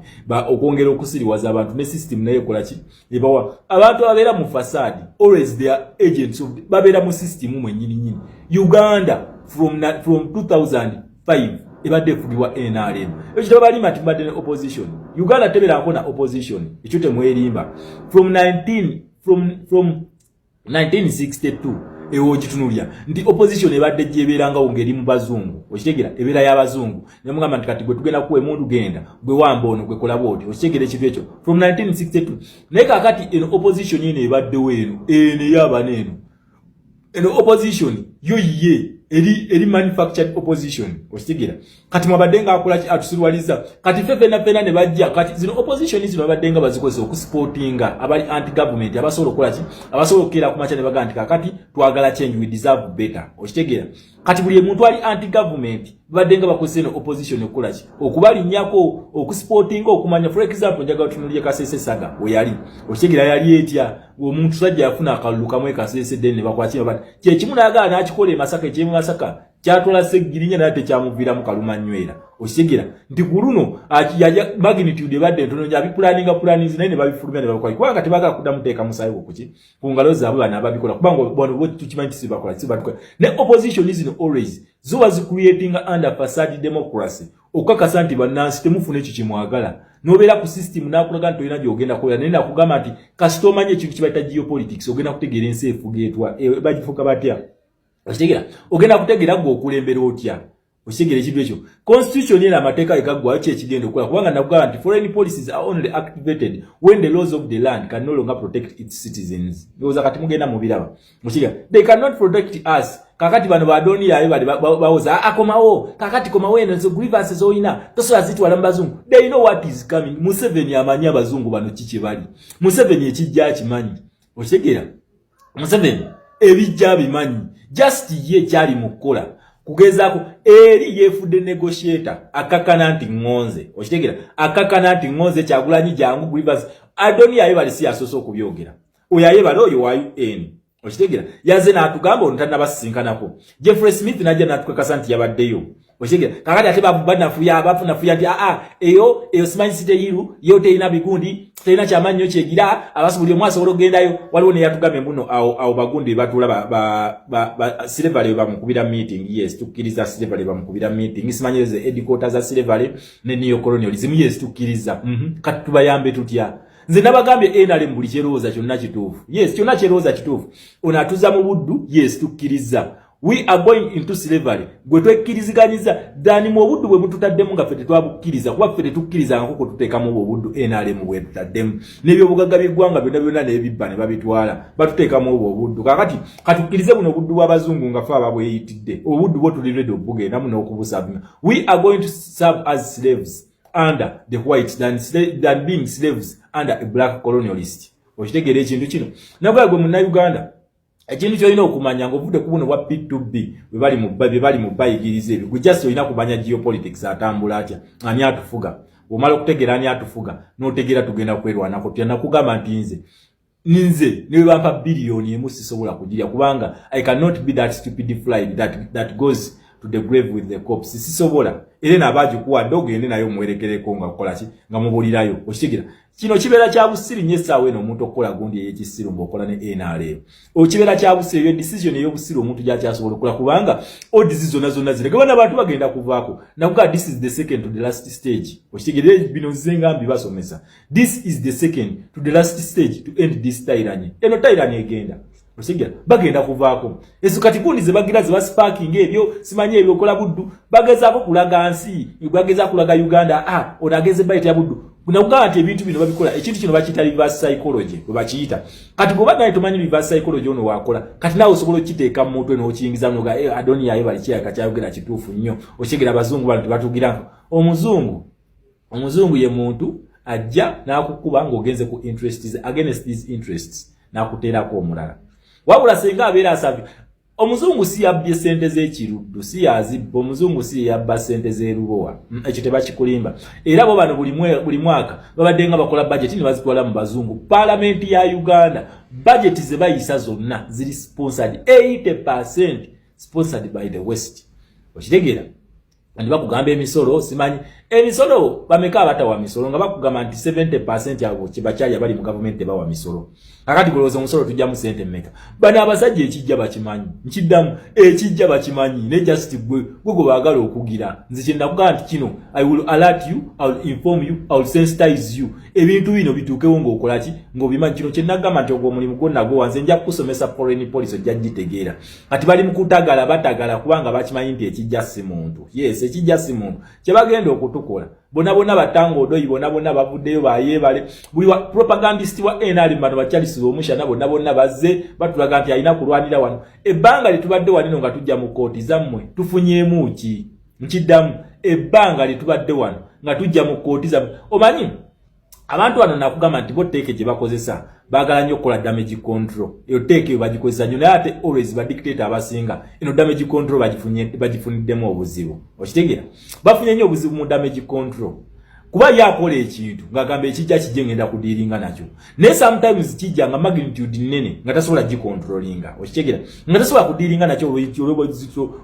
okwongera okusiriwaza abantu, ne system naye ekola ki, ebawa abantu ababeera mu facade. Always they are agents of, babeera mu system mwennyini nyini. Uganda from 2005 ebadde efugibwa NRM. Ekyo tebabalima nti mbadde ne opposition. Uganda tebeerako na opposition, ekyo temwerimba. From 1962 ewo ogitunulya nti opposition ebadde gyebeerangawo ng'eri mu bazungu. Okitegeera? Ebeera y'abazungu, nemugamba nti kati gwe tugenda kuwa emundu, genda gwe wamba ono, gwe kola bwoti. Okitegeera ekintu ekyo? From 1962. Naye kaakati eno opposition eno ebaddewo, eno ey'abana, eno opposition yo ye eri manufactured opposition. Okitegeera? Kati mwabadde ngaakola atusirwaliza. Kati ffe fena fena ne bajja. Kati zino opposition zino babadde nga bazikozesa okusupportinga abali anti government, abasobola okukola ki, abasobola okukeera ku makya ne bagamba nti kakati twagala change, we deserve better. Okitegeera? Kati buli muntu ali anti government babadde nga bakozesa eno opposition okukola ki, okubalinnyako, okusupportinga, okumanya. For example, njagala tunuulye Kasese saga we yali. Okitegeera? Yali etya? Omuntu sajja yafuna akalulu kamwe Kasese, then ne bakwaki bati kyekimu n'agaana n'akikola e Masaka. Ekyemu Masaka kyatwala Seggirinya, naye tekyamuviiramu kalumanywera. Okitegeera nti ku luno magnitude ebadde entono nyo, abipulaninga pulaninzi, naye ne babifulumya ne bakola, kubanga tebagala kuddamu teeka musaayi kuki ku ngalo zaabwe. Bano ababikola, kubanga bano bo tukimanyi nti sibakola, sibatukola. Ne opposition zino always zo bazicreatinga under facade democracy, okukakasa nti bannansi temufuna ekyo kyemwagala. Nobeera ku system nakulaga nti olina gyogenda kubeera, naye nakugamba nti kasita omanya ekintu kibayita geopolitics, ogenda kutegeera ensi efuga etwa, bagifuga batya. Okitegeera? Ogenda kutegeera gwe okulembera otya. Okitegeera ekintu ekyo? Constitution eno, amateeka gegaggwayo, ki ekigenda okukola? Kubanga nakugamba nti foreign policies are only activated when the laws of the land can no longer protect its citizens. Ndowooza kati mugenda mubiraba. Mukitegeera? They cannot protect us. Kakati bano badoni yayo bali bawoza akomawo, kakati komawo, eno zo grievances zolina tosobola zitwala mu bazungu. They know what is coming. Museveni amanyi abazungu bano kiki bali. Museveni ekijja akimanyi. Okitegeera? Museveni ebijja abimanyi. Just ye kyali mu kukola kugezaako eri yeefudde negotiator, akakana nti ŋŋonze. Okitegeera? Akakana nti ŋŋonze, Kyagulanyi jangu, grievance. Adoni Ayebale si yasoose okubyogera. Oyo Ayebale oyo wa UN. Okitegeera? Yaze n'atugamba ono tannabasisinkanako. Jeffrey Smith najja n'atukakasa nti yabaddeyo. Okitegeera? Kakati ate banafuya, bafunafuya nti aa eyo simanyi City Hill yo terina bigundi, terina kyamaanyi nnyo kyegira abaso, buli omu asobola okugendayo. Waliwo neyatugambye mbuno awo bagundi batuula ba slavery bamukubira meeting. Yes, tukkiriza slavery bamukubira meeting, simanyi ezo headquarters za slavery ne neocolonialism. Yes, tukkiriza. Kati tubayambe tutya? Nze nabagambye, NRM buli kyerowooza kyonna kituufu. Yes, kyonna kyerowooza kituufu. Ono atuza mu buddu. Yes, tukkiriza, we are going into slavery. Gwe twekkiriziganyiza dani mu obuddu bwe mututaddemu, nga ffe tetwabukkiriza, kuba ffe tetukkiriza nkoko tuteekamu obwo obuddu. NRM bwe tutaddemu n'ebyobugagga by'eggwanga byonna byonna n'ebibba ne babitwala, batuteekamu obwo obuddu. Kakati katukkirize buno obuddu bw'abazungu nga ffe ababweyitidde. Obuddu bwo tuli ready obugendamu n'okubusavinga. We are going to serve as slaves under the whites than being slaves under a black colonialist. Okitegeera ekintu kino? Nagoya gwe Munnayuganda, ekintu kyolina okumanya ng'ovudde ku buno bwa P2B bwe bali mu bayigiriza ebyo, gwe just olina kumanya geopolitics atambula atya, ani atufuga. Omala okutegeera ani atufuga, n'otegeera tugenda kwerwanako tutya. Nakugamba nti nze ne bwe bampa 1 biliyoni sisobola kugirya, kubanga I cannot be that stupid fly that goes to the grave with the corpse. Sisobola. Era naaba agikuwadde, ogende naye omuwerekereko nga kukola ki, nga mubulirayo. Okitegeera? Kino kibeera kya busiru nnyo essaawa eno omuntu okukola gundi ey'ekisiru ng'okola ne NRM. Okibeera kya busiru, eyo decision ey'obusiru omuntu gyakyasobola okukola, kubanga odds zonna zonna zirege bana abantu bagenda kuvaako. Nakugaa, this is the second to the last stage. Okitegeera? Bino nze nga mbibasomesa. This is the second to the last stage to end this tyranny. Eno tyranny egenda, osigera bagenda kuvaako. Ezo kati gundi ze bagira ze basparking ebyo, simanyi ebyokola buddu, bagezaako kulaga nsi, bagezaako kulaga Uganda, ah, ono ageze bayita ya buddu. Nakugamba nti ebintu bino babikola, ekintu kino bakiyita reverse psychology, bwe bakiyita. Kati bw'oba naye tomanyi reverse psychology ono wakola, kati naawe osobola okukiteeka mu mutwe n'okiyingiza noga, eh, Adoni yayo bali kiyaka kyayogera kituufu nnyo. Okitegeera? Abazungu bano tebatugira. Omuzungu ye muntu ajja n'akukuba ng'ogenze ku interests, against his interests, n'akuteerako omulala. Wabula singa abeera asabye, omuzungu si yabbye sente z'ekiruddu, si yazibba. Omuzungu si yabba sente z'erubowa. Ekyo tebakikulimba. Era bo bano buli mwaka babadde nga bakola budget ne bazitwala mu bazungu. Paalamenti ya Uganda, budget ze bayisa zonna ziri sponsored, 80 sponsored by the West. Okitegeera? Ndi bakugamba emisolo, simanyi emisolo bameka abatawa misolo, nga bakugamba nti 70 abo kibakyali abali mu gavumenti tebawa misolo. Kakati kulowooza omusolo tujjamu sente mmeka? Bano abasajja ekijja bakimanyi. Nkiddamu, ekijja bakimanyi, ne just gwe baagala okugira. Nze kye nakugamba nti kino, I will alert you, I will inform you, I will sensitize you. Ebintu bino bituukewo ng'okola ki, ng'obimanyi. Kino kye nagamba nti ogwo omulimu gwo nagwo wanze, nja kukusomesa foreign policy, ojja gitegeera. Kati bali mu kutagala, batagala kubanga bakimanyi nti ekijja si muntu. Yes, ekijja si muntu. Kye bagenda okutukola bona bonna, batanga odoyi bona bonna bavuddeyo, bayeebale buli wa propagandist wa NRM. Bano bakyalisiza omushana bonna bonna bazze batulaga nti alina kulwanira wano. Ebbanga lyetubadde wanino nga tujja mu kooti zammwe, tufunyeemu ki? Nkiddamu, ebbanga lyetubadde wano nga tujja mu kooti zammwe, omanyi abantu bano nakugamba nti bo tteeke gye bakozesa, baagala nnyo okukola damage control. Eyo tteeke eyo bagikozesa nnyo, naye ate always badictator abasinga eno damage control bagifuniddemu obuzibu. Okitegeera? Bafunye nnyo obuzibu mu damage control, kuba ye akola ekintu ng'agamba ekijja kijje, ngenda kudealinga nakyo, naye sometimes kijja nga magnitude nnene nga tasobola gicontrollinga. Okitegeera? Nga tasobola kudealinga nakyo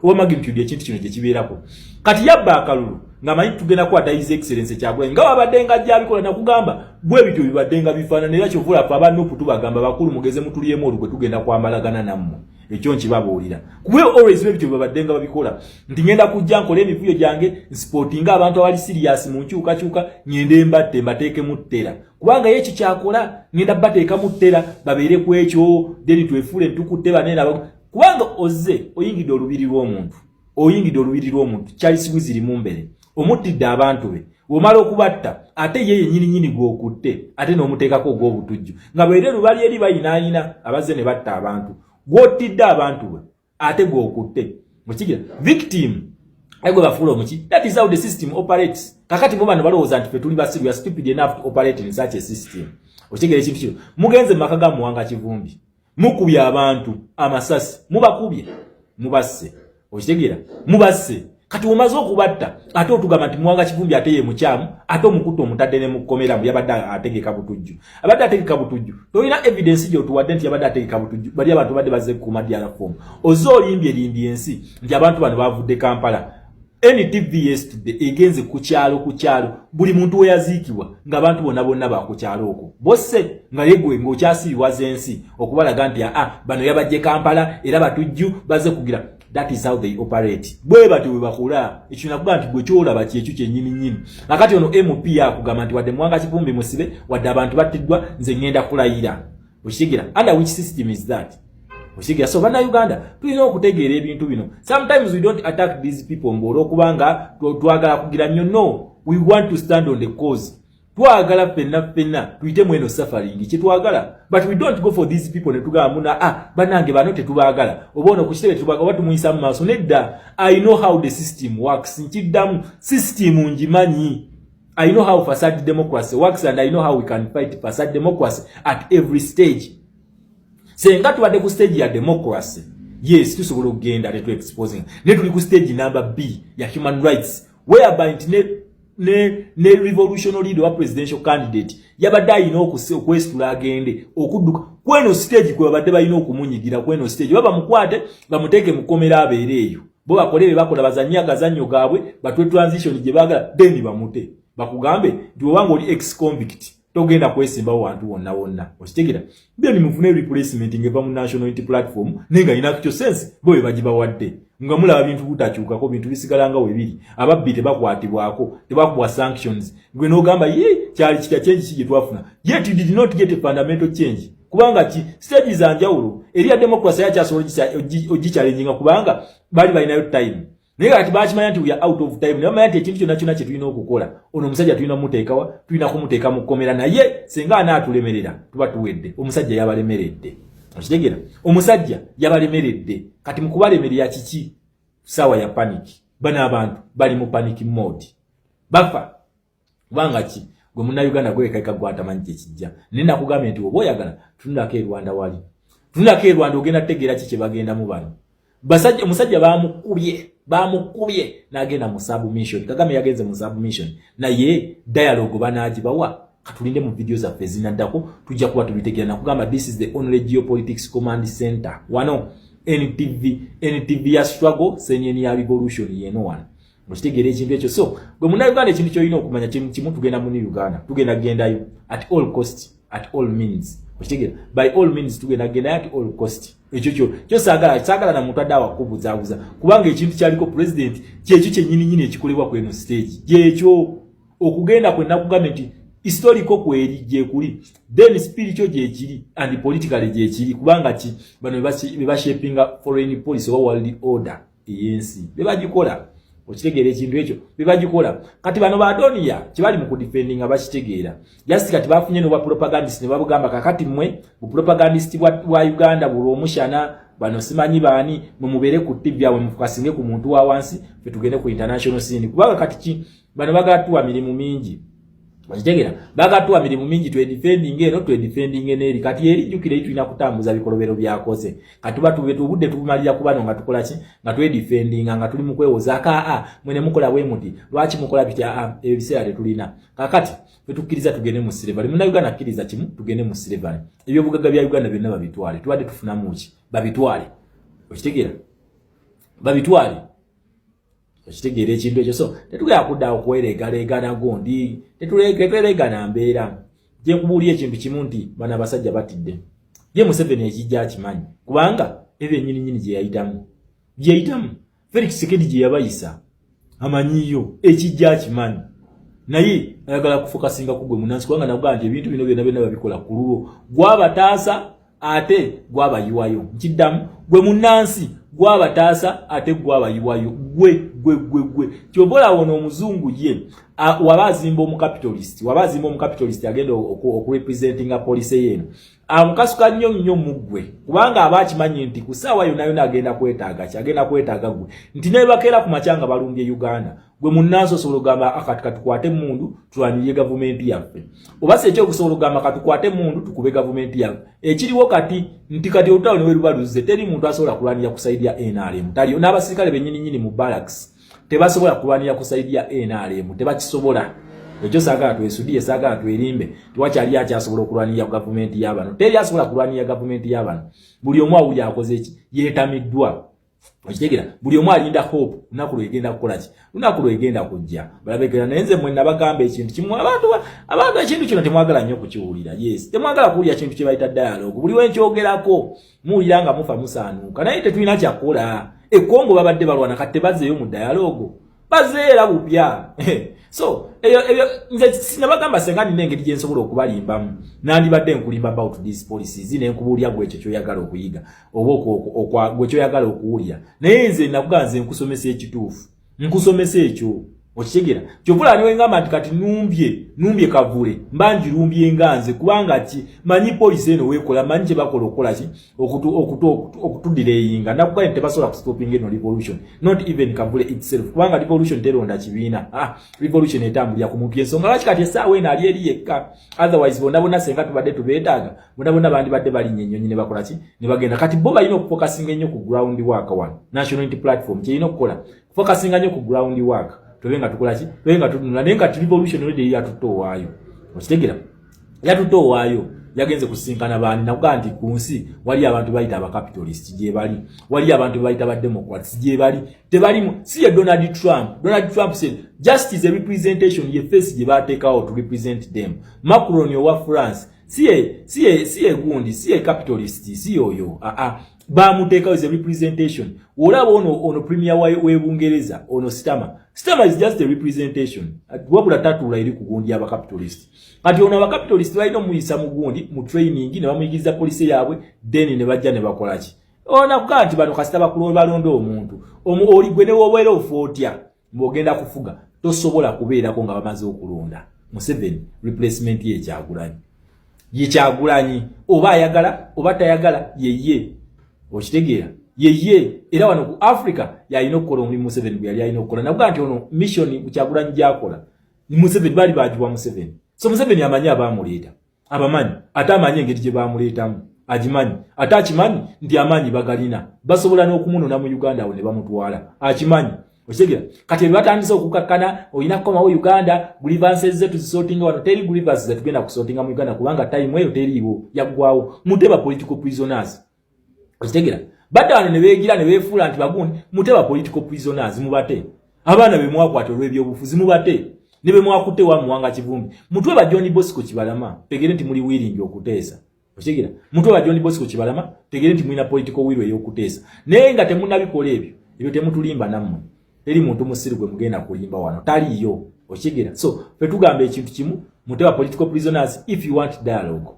olwa magnitude ekintu kino gye kibeerako. Kati yabba akalulu ng'amanyi tugenda kukwata His Excellence Kyagulanyi, nga wabadde nga ajja abikola. Nakugamba bwe bityo bibadde nga bifaanana. Era kyovula ffe aba NUP tubagamba, bakulu, mugeze mutulyemu olukwe, tugenda kwambalagana nammwe. Ekyo nkibabuulira, kuba always bwe bityo babadde nga babikola, nti ngenda kujja nkole emivuyo gyange, nsupportinga abantu abali serious mu nkyukakyuka, ngende mbatte, mbateekemu ttera, kubanga ye ekyo kyakola, ngenda bateekamu ttera babeere ku ekyo, then twefuule ntukutte banene. Kubanga ozze oyingidde olubiri lw'omuntu, oyingidde olubiri lw'omuntu Charles Wiziri Mumbere, omuttidde abantu be. Omala okubatta, ate ye yennyini nyini gw'okutte, ate n'omuteekako ogw'obutujju, nga bwere lubali eri bayinaayina abazze ne batta abantu. Gw'ottidde abantu bwe, ate gw'okutte mukigira victim, aye gwe bafuula omuki. That is how the system operates. Kakati bo bano balowooza nti fe tuli basiru, we are stupid enough to operate in such a system. Okitegeera ekintu kino? Mugenze mu maka ga Muwanga Kivumbi, mukubye abantu amasasi, mubakubye, mubasse. Okitegeera? Mubasse. Kati omaze okubatta, ate otugamba nti Muwanga Kivumbi ate ye mukyamu, ate omukutta omutadde ne mukkomera mbu yabadde ategeka butujju. Abadde ategeka butujju, tolina evidence gyotuwadde nti yabadde ategeka butujju. Bali abantu badde bazze kukuuma DR form. Ozze olimbye limbye ensi nti abantu bano bavudde Kampala. NTV yesterday egenze ku kyalo, ku kyalo buli muntu we yaziikibwa, ng'abantu bonna bonna ba ku kyalo okwo bosse, nga yegwe ng'okyasiibwaza ensi okubalaga nti aa bano yabajje Kampala era batujju bazze kugira. That is how they operate. Bwe batyo bwe bakola. Ekyo nakuga nti gwe kyolaba kyekyo kyennyini nnyini. Akati ono MP akugamba nti wadde Muwanga Kivumbi musibe, wadde abantu battiddwa, nze ŋŋenda kulayira. Okitegera? Under which system is that? Okitegera? So Bannayuganda tulina okutegeera ebintu bino. Sometimes we don't attack these people mbu olwokubanga twagala kugira nnyo. No, we want to stand on the cause. Twagala ffenna ffenna tuyitemu eno suffering kyetwagala, but we don't go for these people ne tugamba muna, ah, bannange bano tetubaagala, oba ono ku kitebe tetubaagala, oba tumuyisa mu maaso. Nedda, I know how the system works. Nkiddamu, system ngimanyi. I know how facade democracy works and I know how we can fight facade democracy at every stage. Senga tubadde ku stage ya democracy, yes, tusobola okugenda tetu exposing, naye tuli ku stage number B ya human rights, whereby nti ne revolutionary leader wa presidential candidate yabadde alina okwesitula agende okudduka kweno stage kwe babadde balina okumunyigira kweno stage, baba mukwate bamuteeke mukomera abeere eyo, bo bakole bye bakola, bazannye agazannyo gaabwe, batwe transition gye baagala, then bamute. Bakugambe nti obanga oli ex convict togenda kwesimbawo wantu wonna wonna. Okitegera? Then mufune replacement ngeva mu National Unity Platform, naye nga ina actual sense bo be bagibawadde, nga mulaba bintu butakyukako, bintu bisigala nga webiri, ababbi tebakwatibwako, tebakubwa sanctions. Gwe n'ogamba ye kyali kitya? Change ki gye twafuna? Yet you did not get a fundamental change, kubanga ki? Stage za njawulo. Eri ya democracy yakyasobola ogichallenginga kubanga baali balinayo time, naye kati bakimanya nti we are out of time. Ne bamanya nti ekintu kyonna kyonna kye tulina okukola, ono omusajja tulina mumuteekawa? Tulina kumuteeka mu kkomera, naye singa anaatulemerera tuba tuwedde. Omusajja yabalemeredde. Okitegeera? Omusajja yabalemeredde. Kati mu kubalemerera kiki? Saawa ya panic. Bano abantu bali mu panic mode, bafa kubanga ki? Gwe Munnayuganda gwekaika gwatamanyi kyekijja. Naye nakugambye nti oba oyagala tunulako e Rwanda, wali tunulako e Rwanda, ogenda kutegeera ki kye bagendamu bano basajja. Omusajja bamukubye, bamukubye n'agenda mu submission. Kagame yagenze mu submission, naye dialogue banaagibawa? Katulinde mu video zaffe ezinaddako, tujja kuba tubitegeera. Nakugamba, this is the only geopolitics command center wano, NTV. NTV ya struggle, senyen ya revolution yeno wano. Okitegeera ekintu ekyo? So gwe Munnayuganda, ekintu kyolina okumanya kimu: tugenda mu new Uganda, tugenda gendayo at all cost, at all means. Okitegeera? By all means tugenda gendayo at all cost. Ekyo kyo saagala, saagala na muntu adde awakubuzaabuza, kubanga ekintu kyaliko president kyekyo kyennyininyini ekikolebwa ku eno stage. Gyekyo okugenda kwe nakugambye nti historical kweri gyekuli, then spiritual gyekiri, and politically gyekiri, kubanga ki? Bano bebashapinga foreign policy oba world order ey'ensi, bebagikola. Okitegeera ekintu ekyo? Bebagikola. Kati bano badonia kibali mu kudefendinga bakitegeera. Just kati bafunye nobwa propagandist ne babugamba, kakati mmwe bupropagandist bwa Uganda buli omushana, bano simanyi baani, mwe mubeere ku TV awe mufocusinge ku muntu wa wansi, fe tugende ku international scene. Kubanga kati ki? Bano bagala tuwa mirimu mingi. Okitegeera? Bagala tuwa mirimu mingi, twedefending eno, twedefending n'eri. Kati eri jjukira eri tulina kutambuza bikolobero byakoze. Kati tuba tube obudde tubumalira ku bano nga tukola ki? Nga twedefendinga, nga tuli mu kwewozaako, aa mwene mukola bwe muti, lwaki mukola biti? Aa, ebyo biseera tetulina. Kakati ffe tukkiriza tugende mu slavery. Munnayuganda akkiriza kimu, tugende mu slavery. Ebyobugagga bya Uganda byonna babitwale. Tubadde tufunamu ki? Babitwale. Okitegeera? Babitwale. Okitegeera ekintu ekyo? So tetugenda kuddawo kwereegaleegana gundi, tetwereegana mbeera. Gyenkubuulira ekintu kimu nti bano abasajja batidde. Ye Museveni ekijja akimanyi, kubanga ebyo ennyininyini gye yayitamu, gye yayitamu Felix Tshisekedi gye yabayisa, amanyiyo ekijja akimanyi, naye ayagala kufocusinga ku gwe munansi, kubanga nakugaa nti ebintu bino byonna byonna babikola ku lulwo, gwabataasa ate gwabayiwayo. Nkiddamu, gwe munansi gwabataasa ate gwabayiwayo. Gwe gwe gwe gwe kyova olaba ono omuzungu ye waba azimba omucapitalist, waba azimba omucapitalist agenda okurepresentinga policy yeeno, amukasuka nnyo nnyo mu ggwe, kubanga aba akimanyi nti ku ssaawa yonna yonna agenda kwetaaga ki? Agenda kwetaaga ggwe. Nti nebakeera ku makya nga balumbye Uganda, gwe munnansi osobola okugamba, akati katukwate emundu tulwanirire gavumenti yaffe, oba si ekyo okusobola okugamba katukwate emundu tukube gavumenti yaffe. Ekiriwo kati nti kati olutalo ne weruba luzze, teri muntu asobola kulwanira ku side ya NRM, taliyo. N'abasirikale bennyininyini mu barracks tebasobola kulwanira ku side ya NRM, tebakisobola ekyo. Saagala twesudiye, saagala twerimbe, tewakyali akyasobola okulwanirira ku gavumenti y'abano. Teri asobola kulwanirira gavumenti y'abano. Buli omu awuli akoze eki? Yeetamiddwa. Okitegera? Buli omu alinda hope lunaku lwegenda kukola ki? Lunaku lwegenda kujja balabekera. Naye nze mwe nabagamba ekintu kimu, abantu ekintu kino temwagala nnyo kukiwulira. Yes, temwagala kuwulira kintu kye bayita dialogue. Buli wenkyogerako muwulira nga mufa musaanuuka, naye tetulina kyakukola. E Congo babadde balwana, kati tebazzeeyo mu dialogue, bazeera bupya. So eyo ebyo nze sinabagamba. Senga nina engeri gye nsobola okubalimbamu, nandibadde nkulimba about these policies, nenkubuulya gwe ekyo kyoyagala okuyiga oba gwe kyoyagala okuwulira. Naye nze nakugamba, nze nkusomesa ekituufu, nkusomesa ekyo, okitegera? Kyovula niwe ngamba nti kati numbye Kavule, mba ngirumbye nga nze, kubanga ki manyi policy eno weekola, manyi kye bakola okukola ki okutudireyinga. Nakugambye nti tebasobola kustopinga eno revolution, not even Kavule itself, kubanga revolution teronda kibiina. Ah, revolution etambulira ku muntu. Ensonga lwaki kati essaawa eno ali eri yekka, otherwise bonna bonna senga tubadde tubeetaaga, bonna bonna bandibadde balinnya ennyonyi ne bakola ki, ne bagenda. Kati bo balina okufokasinga ennyo ku ground work. Wano National Unity Platform kyerina okukola, fokasinga nnyo ku ground work, tube nga tukola ki, tube nga tutunula. Naye nga revolution already yatutte owaayo, okitegera? Yatutte owaayo, yagenze kusinkana baani? Nakugaa nti ku nsi wali abantu bayita abacapitalist gye bali, wali abantu bayita ba Democrats gye bali, tebalimu. Si ye Donald Trump. Donald Trump said just is a representation, ye face gye bateekawo to represent them. Macron owa France si ye gundi, si ye capitalist, si yoyo. Aa, bamuteekawo is a representation. Olaba ono premier we Bungereza, ono Starmer. Starmer is just a representation, wabula tatuula eri ku gundi abacapitalist. Kati ono abacapitalist balina omuyisa mu gundi, mu training, ne bamuyigiriza policy yaabwe, then ne bajja ne bakola ki. Onakugaa nti bano kasita balonda omuntu oli, gwe ne wobeera ofa otya ng'ogenda kufuga, tosobola kubeerako nga bamaze okulonda Museveni. Replacement ye Kyagulanyi, ye Kyagulanyi, oba ayagala oba tayagala, yeye, okitegeera? Yeye. Era wano ku Africa yalina okukola omulimu Museveni gwe yali alina okukola. Nakugaa nti ono mission Kyagulanyi gyakola, Museveni baali bagiwa Museveni. So Museveni amanyi abamuleeta, abamanyi, ate amanyi engeri gye bamuleetamu, agimanyi, ate akimanyi nti amaanyi bagalina, basobola n'okumunona mu Uganda awo ne bamutwala, akimanyi, okitegera? Kati ebyo batandise okukakkana, olina kukomawo Uganda, grievances ze tuzisortinga wano. Teri grievances zetugenda kusortinga mu Uganda, kubanga time eyo teriiwo, yaggwawo. Muteba political prisoners, okitegera? Badde wano ne beegira ne beefuula nti bagundi. Muteba political prisoners, mubate abaana be mwakwata olw'ebyobufuzi, mubate ne be mwakutte wa Muwanga Kivumbi, mutwe ba John Bosco Kibalama, tegere nti muli willing okuteesa, okitegera? Mutwe ba John Bosco Kibalama, tegere nti mulina political will ey'okuteesa. Naye nga temunnabikola ebyo, ebyo temutulimba nammwe. Teri muntu musiru gwe mugenda kulimba wano, taliiyo, okitegera? So fe tugamba ekintu kimu, muteba political prisoners if you want dialogue.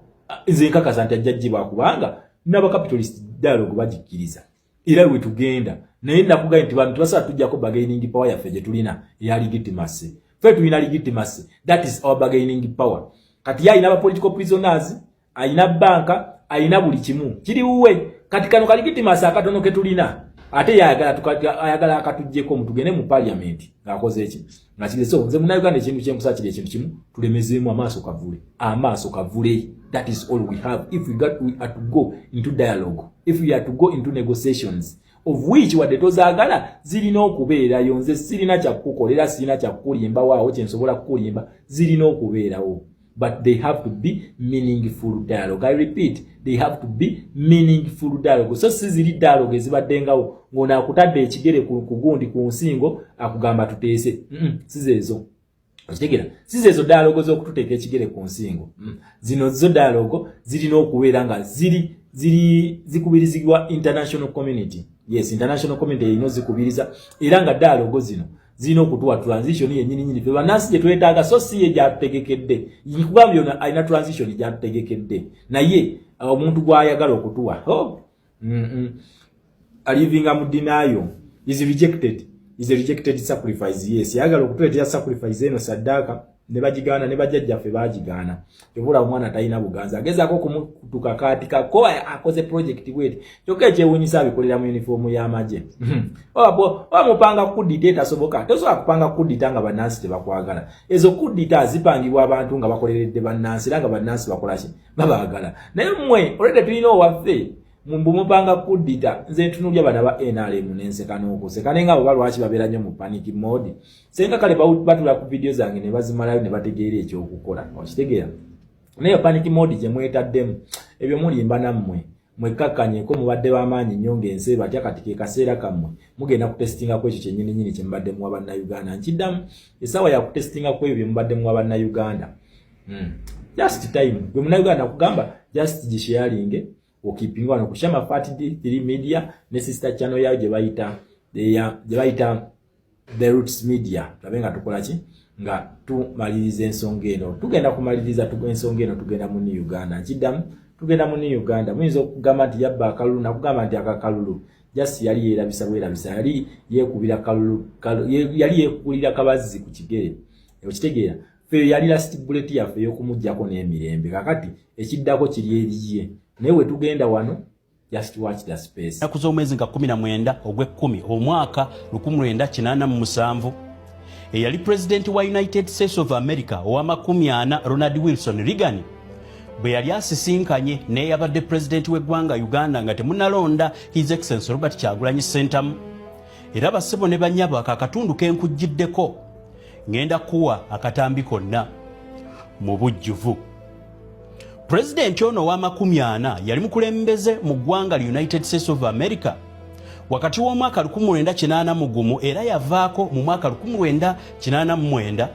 Nze nkakasa nti ajja gibwa, kubanga n'abacapitalist dialogue bagikkiriza, era we tugenda. Naye nakugambye nti bantu tebasobola tujjako bargaining power yaffe gye tulina eya legitimacy. Ffe tulina legitimacy, that is our bargaining power. Kati ye alina aba political prisoners, alina banka, alina buli kimu kiri wuwe. Kati kano ka legitimacy akatono ke tulina, ate ye ayagala akatuggyeko, mutugende mu parliament ng'akoze eki nga kiri. So nze Munnayuganda, ekintu kyenkusa kiri ekintu kimu: tulemezeemu amaaso Kavule, amaaso Kavule. That is all we have. If we are to go into dialogue, if we are to go into negotiations, of which wadde tozaagala zirina okubeerayo. Nze sirina kyakukolera, sirina kyakukulimba waawo kyensobola kukulimba, zirina okubeerawo, but they have to be meaningful dialogue. I repeat, they have to be meaningful dialogue. So si ziri dialogue ezibaddengawo ng'ono akutadde ekigere ku gundi, ku nsingo, akugamba tuteese. Si zeezo, okitegera? Si zeezo dialogue z'okututeeka ekigere ku nsingo. Zino zo dialogue zirina okubeera nga ziri zikubirizibwa international community. Yes, international community erina ozikubiriza, era nga dialogue zino zirina okutuwa transition yennyini nyini fe bannansi gye twetaaga, so si ye gyatutegekedde. Nkugambye ono alina transition gyatutegekedde, naye omuntu gw'ayagala okutuwa, oh, alivinga mu denial, is rejected, is a rejected sacrifice. Yes, yagala okutuleetera sacrifice eno, saddaaka, ne bagigaana, ne bajjajjaffe baagigaana. Kyobula omwana talina buganzi, agezaako okumutuka kaatikako, akoze project bweti. Kyokka ekyewuunyisa, abikolera mu yunifoomu y'amagye. Oba mupanga kudita etasoboka, tosobola kupanga kudita nga bannansi tebakwagala. Ezo kudita zipangibwa abantu nga bakoleredde bannansi, era nga bannansi bakolaki, babaagala. Naye mmwe olwedde tulina owaffe mbu mupanga kuddita. Nze ntunulya bana ba NRM nenseka n'okuseka, naye nga bo balwaki babeera nnyo mu panic mode? Senga kale batula ku vidiyo zange ne bazimalayo ne bategeera ekyokukola, okitegeera? Naye panic mode gye mwetaddemu, ebyo mulimba nammwe. Mwekkakkanyeko, mubadde b'amaanyi nnyo ng'ensi ebatya. Kati ke kaseera kammwe, mugenda kutestingako ekyo kyennyini nyini kye mubadde muwa Bannayuganda. Nkiddamu, essaawa ya kutestingako ebyo bye mubadde muwa Bannayuganda. Just time gwe Munnayuganda kugamba, just gisharinge. Okipinga wano ku Shama Fat D3 Media ne sister channel yayo gye bayita gye bayita The Roots Media. Tulabe nga tukola ki nga tumaliriza ensonga eno. Tugenda kumaliriza ensonga eno, tugenda mu New Uganda. Nkiddamu, tugenda mu New Uganda. Muyinza okugamba nti yabba akalulu, nakugamba nti akakalulu just yali yeerabisa bwerabisa, yali yeekubira kalulu, yali yeekukulira kabazzi ku kigere. Okitegeera? Fe yali last bullet yaffe ey'okumugjako n'emirembe. Kakati ekiddako kiri eriye, naye we tugenda wano, just watch the space. Ennaku z'omwezi nga 19 ogw'ekkumi omwaka 1987, eyali pulezidenti wa United States of America ow'amakumi ana, Ronald Wilson Reagan, bwe yali asisinkanye n'eyabadde pulezidenti w'eggwanga Uganda nga temunalonda His Excellence Robert Kyagulanyi Ssentamu. Era bassebo ne bannyabo, ako akatundu kenkujjiddeko ŋŋenda kuwa akatambi konna mu bujjuvu. Pulezidenti ono ow'amakumi ana yali mukulembeze mu ggwanga United States of America wakati w'omwaka 1981, era yavaako mu mwaka 1989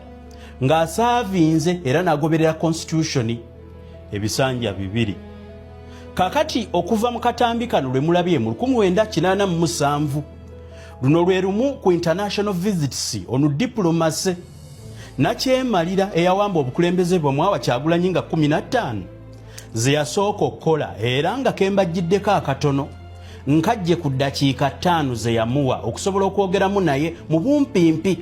ng'asaavinze era n'agoberera constitution ebisanja bibiri. Kakati okuva mu katambi kano lwe mulabye mu 1987, luno lwe lumu ku international visits onu diplomacy nakyemalira eyawamba obukulembeze bwe mwawa Kyagulanyi nga 15 ze yasooka okukola, era nga kembajjiddeko akatono nkajje ku ddakiika 5 ze yamuwa okusobola okwogeramu naye mu bumpimpi.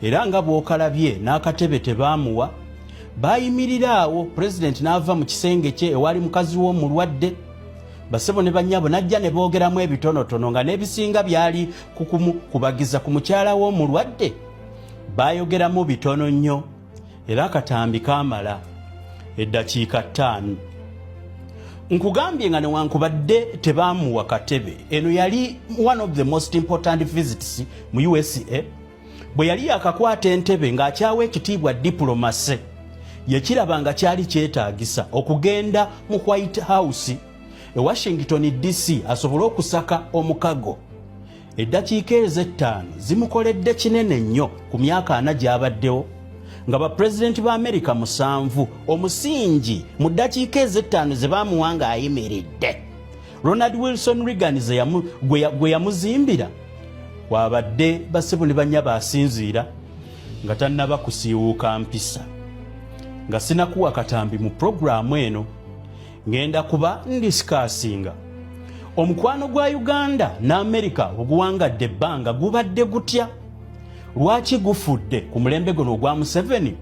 Era nga bw'okalabye, n'akatebe tebaamuwa, baayimirira awo, pulezidenti n'ava mu kisenge kye ewali mukazi w'omulwadde, basebo ne bannyabo, n'ajja ne boogeramu ebitonotono nga n'ebisinga byali kubagiza ku mukyala w'omulwadde. Baayogeramu bitono nnyo, era akatambi kaamala eddakiika 5. Nkugambye nga newankubadde tebaamuwa katebe, eno yali one of the most important visits mu USA bwe yali yakakwata entebe ng'akyawa ekitiibwa diplomacy. Yekiraba nga kyali kyetaagisa okugenda mu White House e Washington DC asobole okusaka omukago. Eddakiika ezo 5 zimukoledde kinene nnyo ku myaka 40 gy'abaddewo nga bapulezidenti ba Amerika musanvu. Omusingi mu ddakiika ezo 5 ze baamuwa ng'ayimiridde, Ronald Wilson Reagan gwe yamuzimbira, kwabadde basebo ne bannyabo asinziira nga tannaba kusiiwuuka mpisa. Nga sinakuwa katambi mu puroguraamu eno, ngenda kuba ndisikasinga omukwano gwa Uganda n'Amerika oguwangadde ebbanga gubadde gutya, lwaki gufudde ku mulembe guno ogwa Museveni.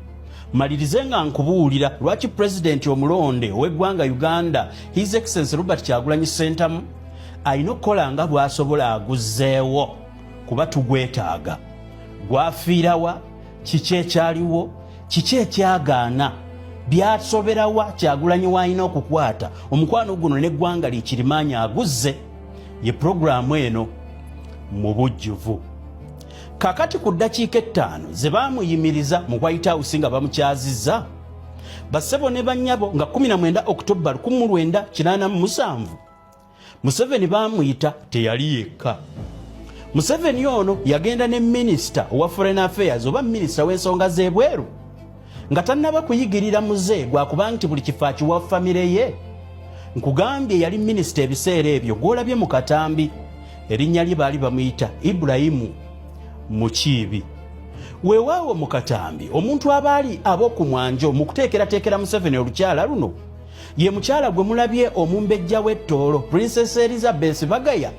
Malirize nga nkubuulira lwaki pulezidenti omulonde ow'eggwanga Uganda, His Excellence Robert Kyagulanyi Ssentamu, alina okukola nga bw'asobola aguzzeewo, kuba tugwetaaga. Gwafiirawa? Kiki ekyaliwo? Kiki ekyagaana? Byasoberawa? Kyagulanyi w'alina okukwata omukwano guno n'eggwanga likirimaanyi aguzze. Ye puroguraamu eno mu bujjuvu. Kakati ku ddakiika 5 ze baamuyimiriza mu White House nga bamukyazizza, bassebo ne bannyabo, nga 19 Okutoba 1987, Museveni baamuyita. Teyali yekka. Museveni ono yagenda ne minisita owa foreign affairs oba minisita w'ensonga z'ebweru, nga tannaba kuyigirira muze gwakuba nti buli kifo akiwa famire ye. Nkugambye yali minisita ebiseera ebyo gw'olabye mu katambi, erinnya lye baali bamuyita Ibulayimu Mukiibi. Weewaawo mu katambi omuntu abaali ab'oku mwanjo mu kuteekerateekera Museveni olukyala luno ye mukyala gwe mulabye omumbejja w'ettoolo, Princess Elizabeth Bagaya,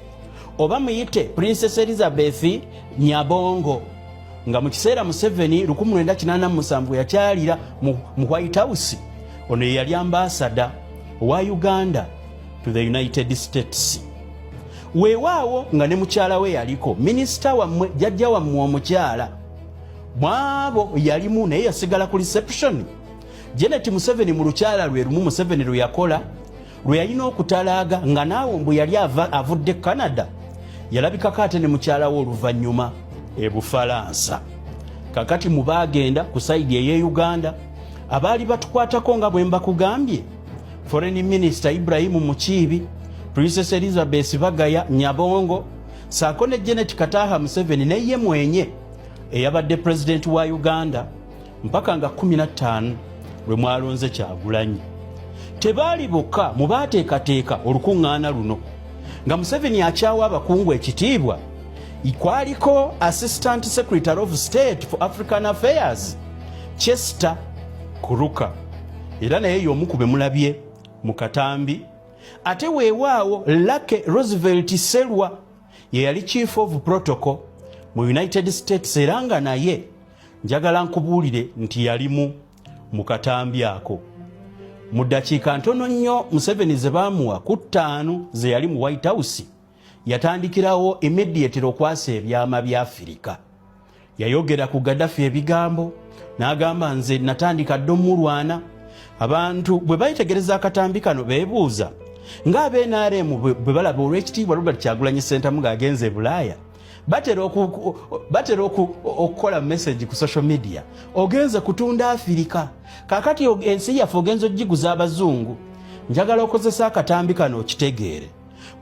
oba muyite Princess Elizabeth Nyabongo, nga mu kiseera Museveni 1987 yakyalira mu White House, ono ye yali ambasada owa Uganda to the United States. Weewaawo nga ne mukyala we yaliko minisita wammwe, jjajja wammwe omukyala mwabo yalimu, naye yasigala ku reception. Janet Museveni mu lukyala lwe lumu Museveni lwe yakola, lwe yalina okutalaaga nga naawe mbu yali avudde Canada, yalabikako ate ne mukyala we oluvannyuma e Bufalansa. Kakati mu baagenda ku side ey'e Uganda abaali batukwatako, nga bwe mbakugambye, foreign minister Ibrahimu Mukiibi, Princess Elizabeth Bagaya Nyabongo, saako ne Janet Kataha Museveni, neye mwenye eyabadde pulezidenti wa Uganda mpaka nga 15 lwe mwalonze Kyagulanyi. Tebaali bokka mu baateekateeka olukuŋŋaana luno. Nga Museveni akyawa abakungu ekitiibwa, kwaliko Assistant Secretary of State for African Affairs Chester Kuruka, era naye y'omu ku be mulabye mu katambi. Ate weewaawo Lucky Roosevelt Selwa ye yali Chief of Protocol mu United States, era nga naye njagala nkubuulire nti yalimu mu katambi ako. Mu ddakiika ntono nnyo Museveni ze baamuwa ku ttaano ze yali mu White House, yatandikirawo immediately okwasa ebyama bya Afirika. Yayogera ku Gaddafi ebigambo n'agamba, nze natandika dda omulwana. Abantu bwe bayetegereza akatambi kano beebuuza ng'aba NRM bwe balaba olw'ekitiibwa Robert Kyagulanyi Ssentamu ng'agenze e Bulaaya, batera okukola message ku social media, ogenze kutunda Afirika, kakati ensi yaffe ogenze ogiguza abazungu. Njagala okozesa akatambi kano okitegeere.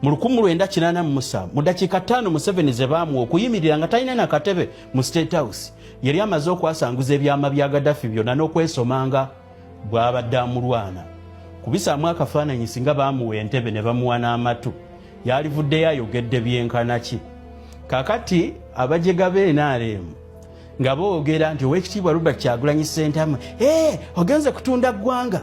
Mu 1987, mu ddakiika 5 Museveni ze baamuwa okuyimirira nga talina nakatebe mu State House, yali amaze okwasanguza ebyama bya Gaddafi byonna n'okwesomanga bw'abadde amulwana. Kubisaamu akafaananyi, singa baamuwa entebe ne bamuwa n'amatu, yalivuddeyo ayogedde byenkana ki? Kakati abajega b'NRM nga boogera nti Oweekitiibwa Robert Kyagulanyi Ssentamu, ee, ogenze kutunda ggwanga.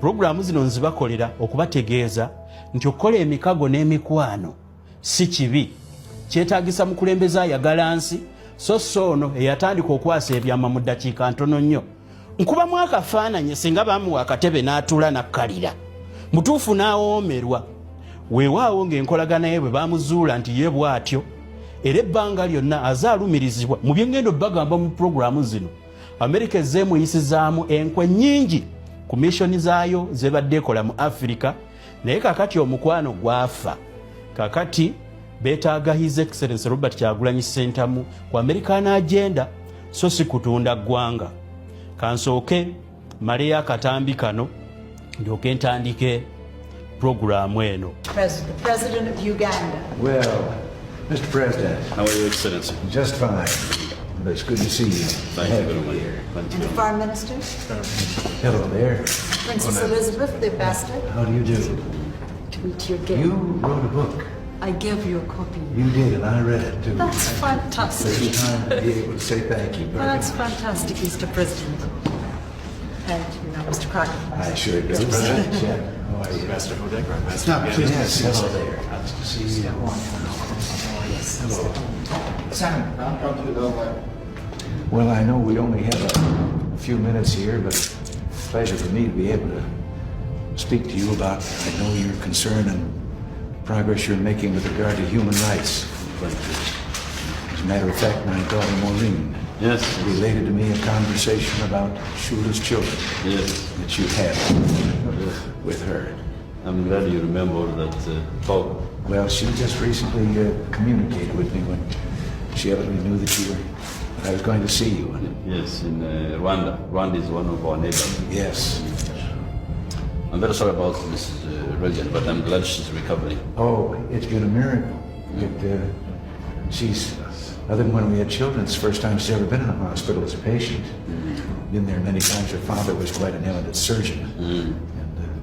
Pulogulaamu zino nzibakolera okubategeeza nti okukola emikago n'emikwano si kibi, kyetaagisa mukulembeze ayagala nsi, so so ono eyatandika okwasa ebyama mu ddakiika ntono nnyo. Nkubamu akafaananyi singa bamuwa akatebe n'atuula n'akkalira mutuufu n'awoomerwa. Weewaawo ng'enkolagana ye bwe bamuzuula nti ye bw'atyo, era ebbanga lyonna aze alumirizibwa mu byengendo bagamba mu pulogulaamu zino, Amerika ezzeemuyisizaamu enkwe nnyingi ku missoni zaayo zebadde ekola mu Afirika. Naye kakati omukwano gwafa, kakati beetaaga His Excellence Robert Kyagulanyi Ssentamu ku American agenda, so si kutunda ggwanga. Kansooke maleyo akatambi kano ndyoke ntandike pulogulaamu eno. The President of Uganda. Well, Mr. President. How are you, Excellency? Just fine. But it's good to see you. Thank you very much. Thank And you. the Foreign Minister, Hello there. Princess Elizabeth, the Ambassador, How do you do? to meet you again. You wrote a book. I gave you a copy. You did, and I read it too. That's fantastic. First time to be able to say thank you very That's much. fantastic, Mr. President. And you know, Mr. Crockett. I sure do. Mr. President. Jack, how are you? Ambassador Hodegger, Ambassador Stop, Uganda. Yes, hello there. Nice to see you. Hello. Well, I know we only have a few minutes here, but it's a pleasure for me to be able to speak to you about, I know your concern and progress you're making with regard to human rights. As a matter of fact, my daughter Maureen Yes. related to me a conversation about Shula's children Yes. that you had with her. I'm glad you remember that talk. Well, she just recently communicated with me when she evidently knew that you were, that I was going to see you. And Yes, in Rwanda. Rwanda is one of our neighbors. Yes. I'm very sorry about Mrs. Reagan, but I'm glad she's recovering. Oh, it's been a miracle. She's, other than when we had children, it's the first time she's ever been in a hospital as a patient. Been there many times. Her father was quite an eminent surgeon. And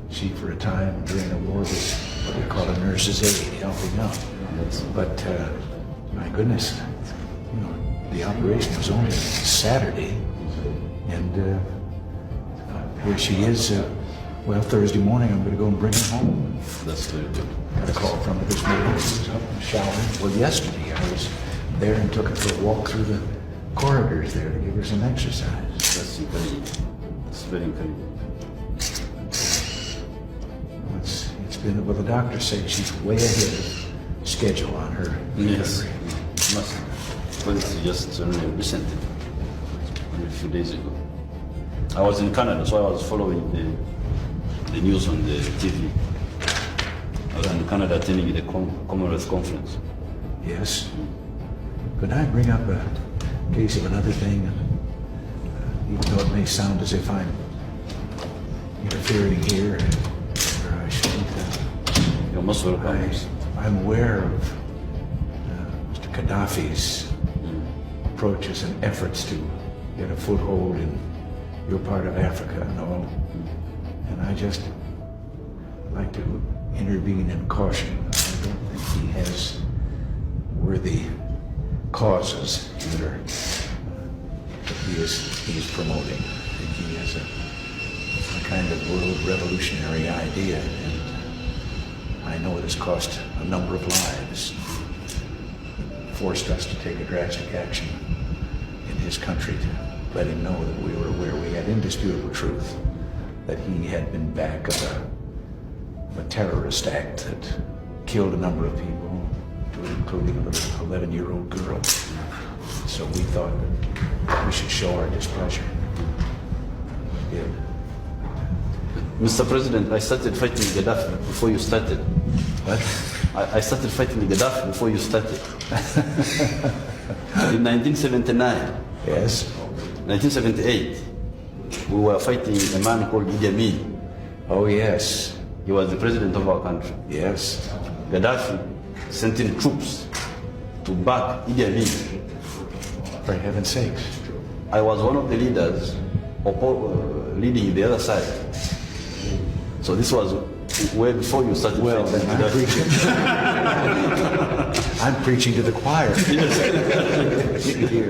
she, for a time during the war, was what we call a nurse's aide, helping out. But my goodness, the operation was only Saturday, and here she is. Well, Thursday morning, I'm going to go and bring her home. That's very good. Got a call from her this morning. She was up and showering. Well, yesterday I was there and took her for a walk through the corridors there to give her some exercise. That's encouraging. That's very encouraging. It's been, well, the doctors say she's way ahead of schedule on her Yes. recovery. Must. Well, it's just only recently, only a few days ago. I was in Canada, so I was following the news on the TV. I was in Canada attending the Commonwealth Conference. Yes. Could I bring up a case of another thing? Even though it may sound as if I'm interfering here, or I shouldn't. You're most welcome. I'm aware of Mr. Gaddafi's approaches and efforts to get a foothold in your part of Africa and all. And I just I'd like to intervene and caution. I don't think he has worthy causes that are that he is he is promoting. I think he has a, a kind of world revolutionary idea, and I know it has cost a number of lives, forced us to take a drastic action in his country to let him know that we were aware we had indisputable truth that he had been back of a, of a terrorist act that killed a number of people, including a little 11 year old girl. So we thought that we should show our displeasure. We did. Mr. President, I started fighting Gaddafi before you started. What? I, I started fighting Gaddafi before you started. In 1979. Yes. 1978, we were fighting a man called Idi Amin. Oh, yes. He was the president of our country. Yes. Gaddafi sent in troops to back Idi Amin. For heaven's sakes. I was one of the leaders oppo- leading the other side. So this was way before you started Well, fighting then I'm Gaddafi. preaching. I'm preaching to the choir. Here.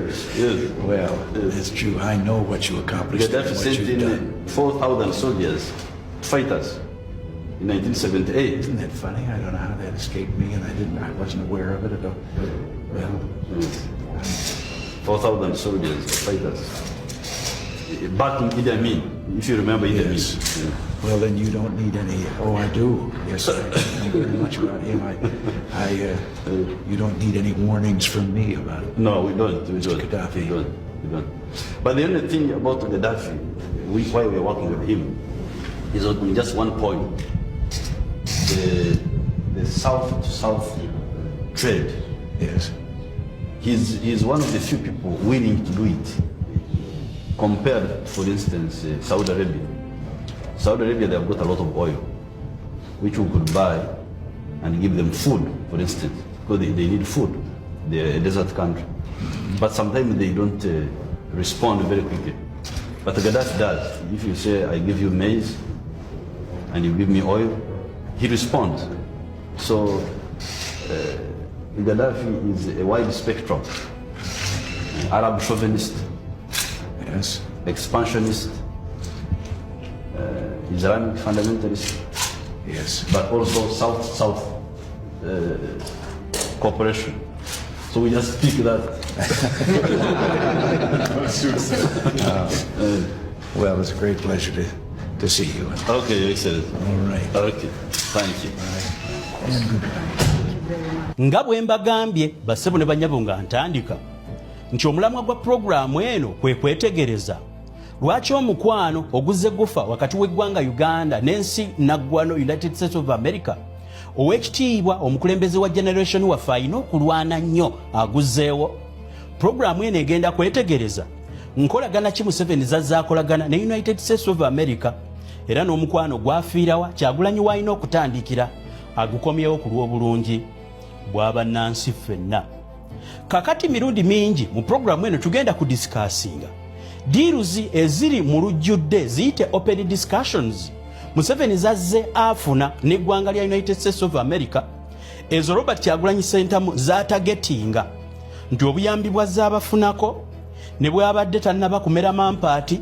Yes. Well, it's true. I know what you accomplished and Gaddafi what sent you've in done. 4,000 soldiers to fight us in 1978. Isn't that funny? I don't know how that escaped me, and I didn't. I wasn't aware of it at all. Well, 4,000 soldiers to fight us. Back in Idi Amin, if you remember Idi Amin. Yes. Well, then you don't need any. Oh, I do. Yes, I know very much about him. I, I you don't need any warnings from me about it. No, we don't. We Mr. don't. Gaddafi. We don't. We don't. But the only thing about Gaddafi, we, why we're working with him, is on just one point. The, the south to south trade. Yes. He's, he's one of the few people willing to do it. Compared, for instance, Saudi Arabia. Saudi Arabia, they have got a lot of oil, which we could buy and give them food, for instance, because they, they need food. They're a desert country. But sometimes they don't respond very quickly. But Gaddafi does. If you say, I give you maize and you give me oil, he responds. So Gaddafi is a wide spectrum. Arab chauvinist, Yes. expansionist, Islamic fundamentalist, Yes. but also South-South cooperation. So we just pick that. Well, it's a great pleasure to, to see you. Okay, Your Excellency. All right. Okay, thank you. And goodbye. Nga bwe mbagambye bassebo ne banyabo nga ntandika nti omulamwa gwa pulogulaamu eno kwe kwetegereza lwaki omukwano oguzze gufa wakati w'eggwanga Uganda n'ensi naggwano United States of America, ow'ekitiibwa omukulembeze wa generation waffe alina okulwana nnyo aguzzeewo. Pulogulaamu eno egenda kwetegereza nkolagana ki Museveni zazze akolagana ne United States of America era n'omukwano gwafiirawa, Kyagulanyi w'alina okutandikira agukomyewo ku lw'obulungi bw'abannansi ffenna. Kakati mirundi mingi mu pulogulaamu eno tugenda ku discussinga deals eziri mu lujjudde, ziyite open discussions, Museveni zazze afuna n'eggwanga lya United States of America, ezo Robert Kyagulanyi Sentamu zatargetinga nti obuyambi bwazze abafunako ne bwabadde tannaba kumera mampaati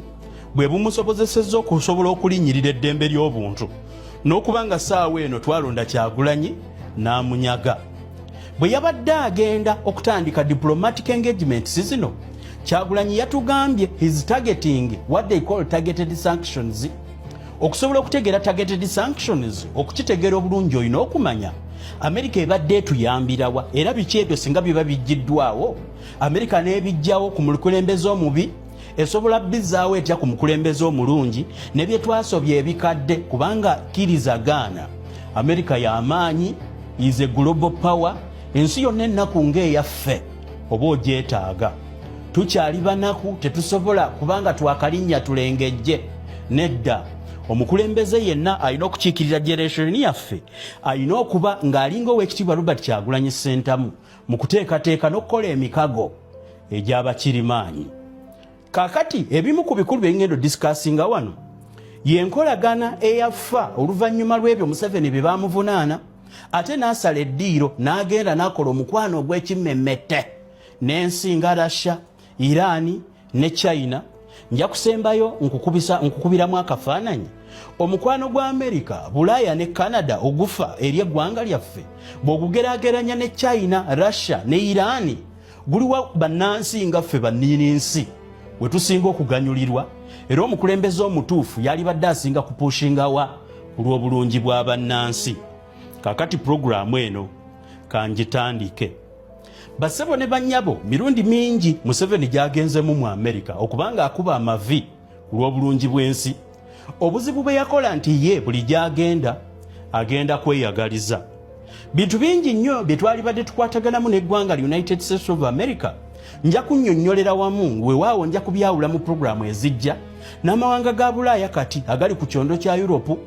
bwe bumusobozesezza okusobola okulinnyirira eddembe ly'obuntu n'okuba nga saawa eno twalonda Kyagulanyi n'amunyaga. Bwe yabadde agenda okutandika diplomatic engagements zino, Kyagulanyi yatugambye his targeting what they call targeted sanctions. Okusobola okutegeera targeted sanctions, okukitegeera obulungi, olina okumanya Amerika ebadde etuyambirawa era biki ebyo singa biba bijjiddwawo Amerika n'ebijjawo ku mukulembeze omubi esobola bizaawo etya ku mukulembeze omulungi ne bye twasobya ebikadde, kubanga kkiriza gaana Amerika y'amaanyi, is a global power. Ensi yonna ennaku ng'eyaffe oba ogyetaaga, tukyali banaku, tetusobola kubanga twakalinnya tulengejje. Nedda, omukulembeze yenna alina okukiikirira generation yaffe alina okuba ng'alinga ow'ekitiibwa Robert Kyagulanyi Ssentamu mu kuteekateeka n'okukola emikago egy'abakirimaanyi. Kaakati ebimu ku bikulu byengenda odiscussinga wano Yenkolagana eyafa oluvannyuma lw'ebyo Museveni bye bamuvunaana, ate n'asala eddiiro n'agenda n'akola omukwano ogw'ekimmemmette n'ensi nga Russia, Iran ne China. Nja kusembayo nkukubiramu akafaananyi omukwano gwa Amerika, Bulaaya ne Canada ogufa eri eggwanga lyaffe bw'ogugeraageranya ne China, Russia ne Iran, guliwa bannansi nga ffe banniininsi we tusinga okuganyulirwa? Era omukulembeze omutuufu yalibadde asinga kupushingawa ku lw'obulungi bwa bannansi? Kakati pulogulaamu eno kangitandike. Basebo ne bannyabo, mirundi mingi Museveni gy'agenzemu mu Amerika okubanga akuba amavi ku lw'obulungi bw'ensi. Obuzibu bwe yakola nti ye buli gy'agenda agenda kweyagaliza. Bintu bingi nnyo bye twalibadde tukwataganamu n'eggwanga United States of America. Nja kunnyonnyolera wamu, weewaawo nja kubyawula mu pulogulaamu ezijja, n'amawanga ga Bulaaya kati agali ku kyondo kya Yuropu,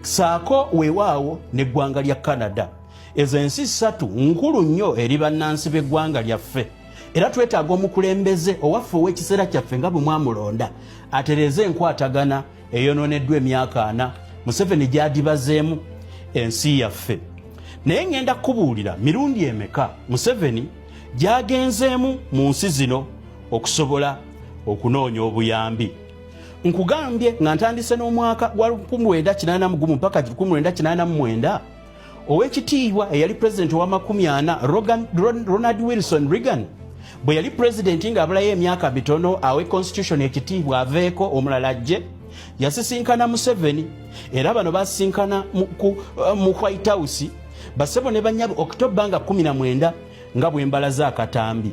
saako weewaawo n'eggwanga lya Canada. Ezo ensi ssatu nkulu nnyo eri bannansi b'eggwanga lyaffe, era twetaaga omukulembeze owaffe ow'ekiseera kyaffe nga bwe mwamulonda atereeze enkwatagana eyonooneddwa emyaka 40 Museveni gy'adibazeemu ensi yaffe. Naye ŋŋenda kukubuulira mirundi emeka Museveni gy'agenzeemu mu nsi zino okusobola okunoonya obuyambi. Nkugambye nga ntandise n'omwaka gwa 1981 mpaka 1989, owekitiibwa eyali pulezidenti owa 40 Ronald Wilson Reagan bwe yali pulezidenti ng'abulayo emyaka mitono awe constitution ekitiibwa aveeko omulala ajje, yasisinkana Museveni, era bano basisinkana mu White House, basebo ne banyabo, Okitoba nga 19, nga bwe mbalaze akatambi.